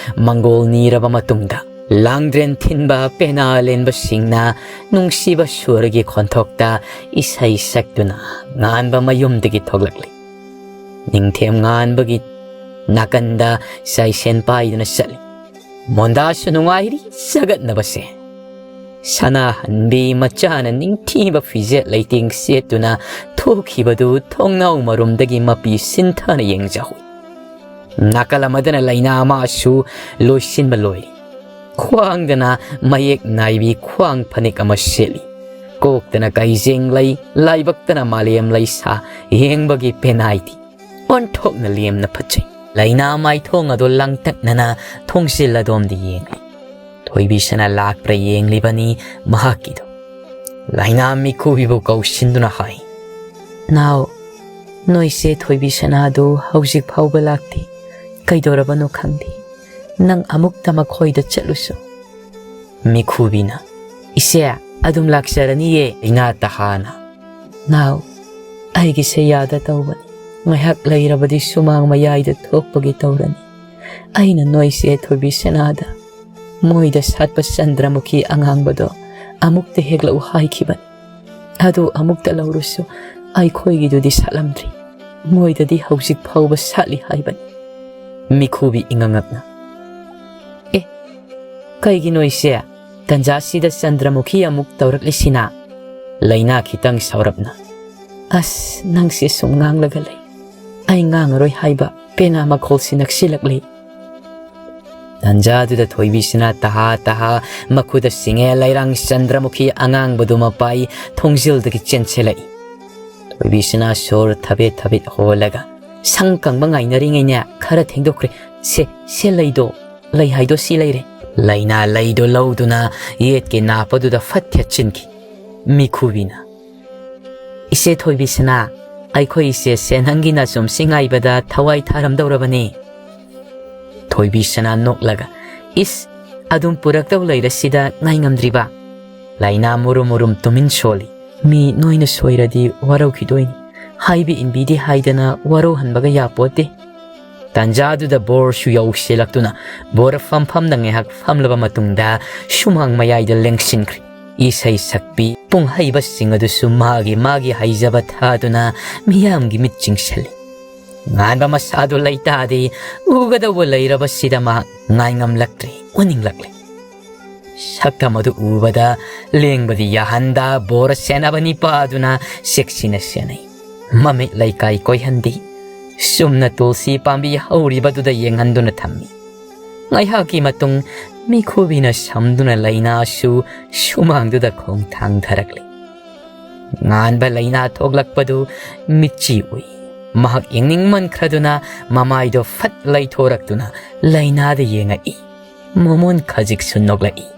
ꯃꯪꯒꯣꯜ ꯅꯤꯔꯕ ꯃꯇꯨꯡꯗ, ꯂꯥꯡꯗ꯭ꯔꯦꯟ ꯊꯤꯟꯕ ꯄꯦꯅꯥ ꯂꯦꯟꯕꯁꯤꯡꯅ ꯅꯨꯡꯁꯤꯕ ꯁꯨꯔꯒꯤ ꯈꯣꯟꯊꯣꯛꯇ ꯏꯁꯩ ꯁꯛꯇꯨꯅ ꯉꯥꯟꯕ ꯃꯌꯨꯝꯗꯒꯤ ꯊꯣꯛꯂꯛꯂꯤ꯫ ꯅꯤꯡꯊꯦꯝ ꯉꯥꯟꯕꯒꯤ ꯅꯥꯀꯟꯗ ꯆꯥꯏꯁꯦꯟ ꯄꯥꯏꯗꯨꯅ ꯆꯠꯂꯤ꯫ ꯃꯣꯟꯗꯥꯁꯨ ꯅꯨꯡꯉꯥꯏꯔꯤ ꯁꯒꯠꯅꯕꯁꯦ꯫ ꯁꯅꯥꯍꯟꯕꯤ ꯃꯆꯥꯅ ꯅꯤꯡꯊꯤꯕ ꯐꯤꯖꯦꯠ ꯂꯩꯇꯦꯡ ꯁꯦꯠꯇꯨꯅ ꯊꯣꯛꯈꯤꯕꯗꯨ ꯊꯣꯡꯅꯥꯎ ꯃꯔꯨꯝꯗꯒꯤ ꯃꯄꯤ ꯁꯤꯟꯊꯥꯅ ꯌꯦꯡꯖꯍꯧꯏ꯫ ꯅꯥꯀꯜ ꯑꯃꯗꯅ ꯂꯩꯅꯥ ꯃꯥꯁꯨ ꯂꯣꯏꯁꯤꯟꯕ ꯂꯣꯏꯔꯤ꯫ ꯈ꯭ꯋꯥꯡꯗꯅ ꯃꯌꯦꯛ ꯅꯥꯏꯕꯤ ꯈ꯭ꯋꯥꯡ ꯐꯅꯦꯛ ꯑꯃ ꯁꯦꯠꯂꯤ꯫ ꯀꯣꯛꯇꯅ ꯀꯩꯖꯦꯡ ꯂꯩ, ꯂꯥꯏꯕꯛꯇꯅ ꯃꯥꯂꯦꯝ ꯂꯩꯁꯥ ꯌꯦꯡꯕꯒꯤ ꯄꯦꯅꯥꯏꯇꯤ꯫ ꯑꯣꯟꯊꯣꯛꯅ ꯂꯦꯝꯅ ꯐꯖꯩ꯫ ꯂꯩꯅꯥ ꯃꯥꯏꯊꯣꯡ ꯑꯗꯨ ꯂꯥꯡꯇꯛꯅꯅ ꯊꯣꯡꯖꯤꯜ ꯑꯗꯣꯝꯗ ꯌꯦꯡꯂꯤ꯫ ꯊꯣꯏꯕꯤꯁꯅꯥ ꯂꯥꯛꯄ꯭ꯔꯥ ꯌꯦꯡꯂꯤꯕꯅꯤ ꯃꯍꯥꯛꯀꯤꯗꯨ꯫ ꯂꯩꯅꯥ ꯃꯤꯈꯨꯕꯤꯕꯨ ꯀꯧꯁꯤꯟꯗꯨꯅ ꯍꯥꯏ, "ꯅꯥꯎ, ꯅꯣꯏꯁꯦ ꯊꯣꯏꯕꯤꯁꯅꯥꯗꯨ ꯍꯧꯖꯤꯛ ꯐꯥꯎꯕ ꯂꯥꯛꯇꯦ꯫ ꯀꯩꯗꯧꯔꯕꯅꯣ ꯈꯪꯗꯦ꯫ ꯅꯪ ꯑꯃꯨꯛꯇ ꯃꯈꯣꯏꯗ ꯆꯠꯂꯨꯁꯨ꯫" ꯃꯤꯈꯨꯕꯤꯅ, "ꯏꯆꯦ, ꯑꯗꯨꯝ ꯂꯥꯛꯆꯔꯅꯤꯌꯦ ꯏꯉꯥ ꯇꯍꯥꯅ꯫" "ꯅꯥꯎ, ꯑꯩꯒꯤꯁꯦ ꯌꯥꯗ ꯇꯧꯕꯅꯤ꯫ ꯉꯥꯏꯍꯥꯛ ꯂꯩꯔꯕꯗꯤ ꯁꯨꯃꯥꯡ ꯃꯌꯥꯏꯗ ꯊꯣꯛꯄꯒꯤ ꯇꯧꯔꯅꯤ꯫ ꯑꯩꯅ ꯅꯣꯏꯁꯦ ꯊꯣꯏꯕꯤꯁꯅꯥꯗ ꯃꯣꯏꯗ ꯁꯥꯠꯄ ꯆꯟꯗ꯭ꯔꯃꯨꯈꯤ ꯑꯉꯥꯡꯕꯗꯣ ꯑꯃꯨꯛꯇ ꯍꯦꯛꯂꯛꯎ ꯍꯥꯏꯈꯤꯕꯅꯤ꯫ ꯑꯗꯨ ꯑꯃꯨꯛꯇ ꯂꯧꯔꯨꯁꯨ, ꯑꯩꯈꯣꯏꯒꯤꯗꯨꯗꯤ ꯁꯥꯠꯂꯝꯗ꯭ꯔꯤ꯫ ꯃꯣꯏꯗꯗꯤ ꯍꯧꯖꯤꯛ ꯐꯥꯎꯕ ꯁꯥꯠꯂꯤ ꯍꯥꯏꯕꯅꯤ꯫" ꯃꯤꯈꯨꯕꯤ ꯏꯉꯛꯉꯛꯅ, "ꯑꯦ, ꯀꯩꯒꯤꯅꯣ ꯏꯆꯦ? ꯇꯟꯖꯥꯁꯤꯗ ꯆꯟꯗ꯭ꯔꯃꯨꯈꯤ ꯑꯃꯨꯛ ꯇꯧꯔꯛꯂꯤꯁꯤꯅ?" ꯂꯩꯅꯥ ꯈꯤꯇꯪ ꯁꯥꯎꯔꯞꯅ, "ꯑꯁ, ꯅꯪꯁꯦ ꯁꯨꯝ ꯉꯥꯡꯂꯒ ꯂꯩ꯫ ꯑꯩ ꯉꯥꯡꯉꯔꯣꯏ ꯍꯥꯏꯕ ꯄꯦꯅꯥ ꯃꯈꯣꯜꯁꯤ ꯅꯛꯁꯤꯜꯂꯛꯂꯤ꯫" ꯇꯟꯖꯥꯗꯨꯗ ꯊꯣꯏꯕꯤꯁꯅꯥ ꯇꯍꯥ ꯇꯍꯥ ꯃꯈꯨꯠꯇ ꯁꯤꯡꯉꯦ ꯂꯩꯔꯥꯡ ꯆꯟꯗ꯭ꯔꯃꯨꯈꯤ ꯑꯉꯥꯡꯕꯗꯨ ꯃꯄꯥꯏ ꯊꯣꯡꯖꯤꯜꯗꯒꯤ ꯆꯦꯟꯁꯤꯜꯂꯛꯏ꯫ ꯊꯣꯏꯕꯤꯁꯅꯥ ꯁꯣꯔ ꯊꯕꯦꯠ ꯊꯕꯦꯠ ꯍꯣꯜꯂꯒ, ꯁꯪ ꯀꯪꯕ ꯉꯥꯏꯅꯔꯤꯉꯩꯅꯦ, ꯈꯔ ꯊꯦꯡꯗꯣꯛꯈ꯭ꯔꯦ꯫ ꯁꯦ, ꯁꯦ ꯂꯩꯗꯣ, ꯂꯩ ꯍꯥꯏꯗꯣ ꯁꯤ ꯂꯩꯔꯦ꯫ ꯂꯩꯅꯥ ꯂꯩꯗꯣ ꯂꯧꯗꯨꯅ ꯌꯦꯠꯀꯤ ꯅꯥꯞ ꯑꯗꯨꯗ ꯐꯠ ꯊꯦꯠꯆꯤꯟꯈꯤ꯫ ꯃꯤꯈꯨꯕꯤꯅ, "ꯏꯆꯦ ꯊꯣꯏꯕꯤꯁꯅꯥ, ꯑꯩꯈꯣꯏ ꯏꯆꯦꯁꯦ ꯅꯪꯒꯤ ꯅꯆꯨꯝꯁꯤ ꯉꯥꯏꯕꯗ ꯊꯋꯥꯏ ꯊꯥꯔꯝꯗꯧꯔꯕꯅꯤ꯫" ꯊꯣꯏꯕꯤꯁꯅꯥ ꯅꯣꯛꯂꯒ, "ꯏꯁ, ꯑꯗꯨꯝ ꯄꯨꯔꯛꯇꯧ ꯂꯩꯔꯁꯤꯗ ꯉꯥꯏ ꯉꯝꯗ꯭ꯔꯤꯕ?" ꯂꯩꯅꯥ ꯃꯨꯔꯨꯝ ꯃꯨꯔꯨꯝ ꯇꯨꯃꯤꯟ ꯁꯣꯜꯂꯤ꯫ "ꯃꯤ ꯅꯣꯏꯅ ꯁꯣꯏꯔꯗꯤ ꯋꯥꯔꯧꯈꯤꯗꯣꯏꯅꯤ꯫ ꯍꯥꯏꯕ ꯏꯟꯕꯤꯗꯦ ꯍꯥꯏꯗꯅ ꯋꯥꯔꯧꯍꯟꯕꯒ ꯌꯥꯄꯣꯠꯇꯦ꯫" ꯇꯥꯟꯖꯥꯗꯨꯗ ꯕꯣꯔꯁꯨ ꯌꯧꯁꯤꯜꯂꯛꯇꯨꯅ ꯕꯣꯔ ꯐꯝꯐꯝꯗ ꯉꯥꯏꯍꯥꯛ ꯐꯝꯂꯕ ꯃꯇꯨꯡꯗ ꯁꯨꯃꯥꯡ ꯃꯌꯥꯏꯗ ꯂꯦꯡꯁꯤꯟꯈ꯭ꯔꯦ꯫ ꯏꯁꯩ ꯁꯛꯄꯤ ꯄꯨꯡ ꯍꯩꯕꯁꯤꯡ ꯑꯗꯨꯁꯨ ꯃꯥꯒꯤ ꯃꯥꯒꯤ ꯍꯩꯖꯕ ꯊꯥꯗꯨꯅ ꯃꯤꯌꯥꯝꯒꯤ ꯃꯤꯠ ꯆꯤꯡꯁꯤꯜꯂꯤ꯫ ꯉꯥꯟꯕ ꯃꯁꯥꯗꯨ ꯂꯩꯇꯥꯗꯤ ꯎꯒꯗꯧꯕ ꯂꯩꯔꯕꯁꯤꯗ ꯃꯍꯥꯛ ꯉꯥꯏ ꯉꯝꯂꯛꯇ꯭ꯔꯦ, ꯎꯅꯤꯡꯂꯛꯂꯦ꯫ ꯁꯛꯇꯝ ꯑꯗꯨ ꯎꯕꯗ ꯂꯦꯡꯕꯗꯤ ꯌꯥꯍꯟꯗ ꯕꯣꯔ ꯁꯦꯟꯅꯕ ꯅꯤꯄꯥ ꯑꯗꯨꯅ ꯆꯦꯛꯁꯤꯟꯅ ꯁꯦꯟꯅꯩ꯫ ꯃꯃꯤꯠ ꯂꯩꯀꯥꯏ ꯀꯣꯏꯍꯟꯗꯦ꯫ ꯆꯨꯝꯅ ꯇꯨꯜꯁꯤ ꯄꯥꯝꯕꯤ ꯍꯧꯔꯤꯕꯗꯨꯗ ꯌꯦꯡꯍꯟꯗꯨꯅ ꯊꯝꯃꯤ꯫ ꯉꯥꯏꯍꯥꯛꯀꯤ ꯃꯇꯨꯡ ꯃꯤꯈꯨꯕꯤꯅ ꯁꯝꯗꯨꯅ ꯂꯩꯅꯥꯁꯨ ꯁꯨꯃꯥꯡꯗꯨꯗ ꯈꯣꯡ ꯊꯥꯡꯊꯔꯛꯂꯤ꯫ ꯉꯥꯟꯕ ꯂꯩꯅꯥ ꯊꯣꯛꯂꯛꯄꯗꯨ ꯃꯤꯠꯆꯤ ꯎꯏ꯫ ꯃꯍꯥꯛ ꯌꯦꯡꯅꯤꯡꯃꯟꯈ꯭ꯔꯗꯨꯅ ꯃꯃꯥꯏꯗꯣ ꯐꯠ ꯂꯩꯊꯣꯔꯛꯇꯨꯅ ꯂꯩꯅꯥꯗ ꯌꯦꯡꯉꯛꯏ꯫ ꯃꯃꯣꯟ ꯈꯖꯤꯛꯁꯨ ꯅꯣꯛꯂꯛꯏ꯫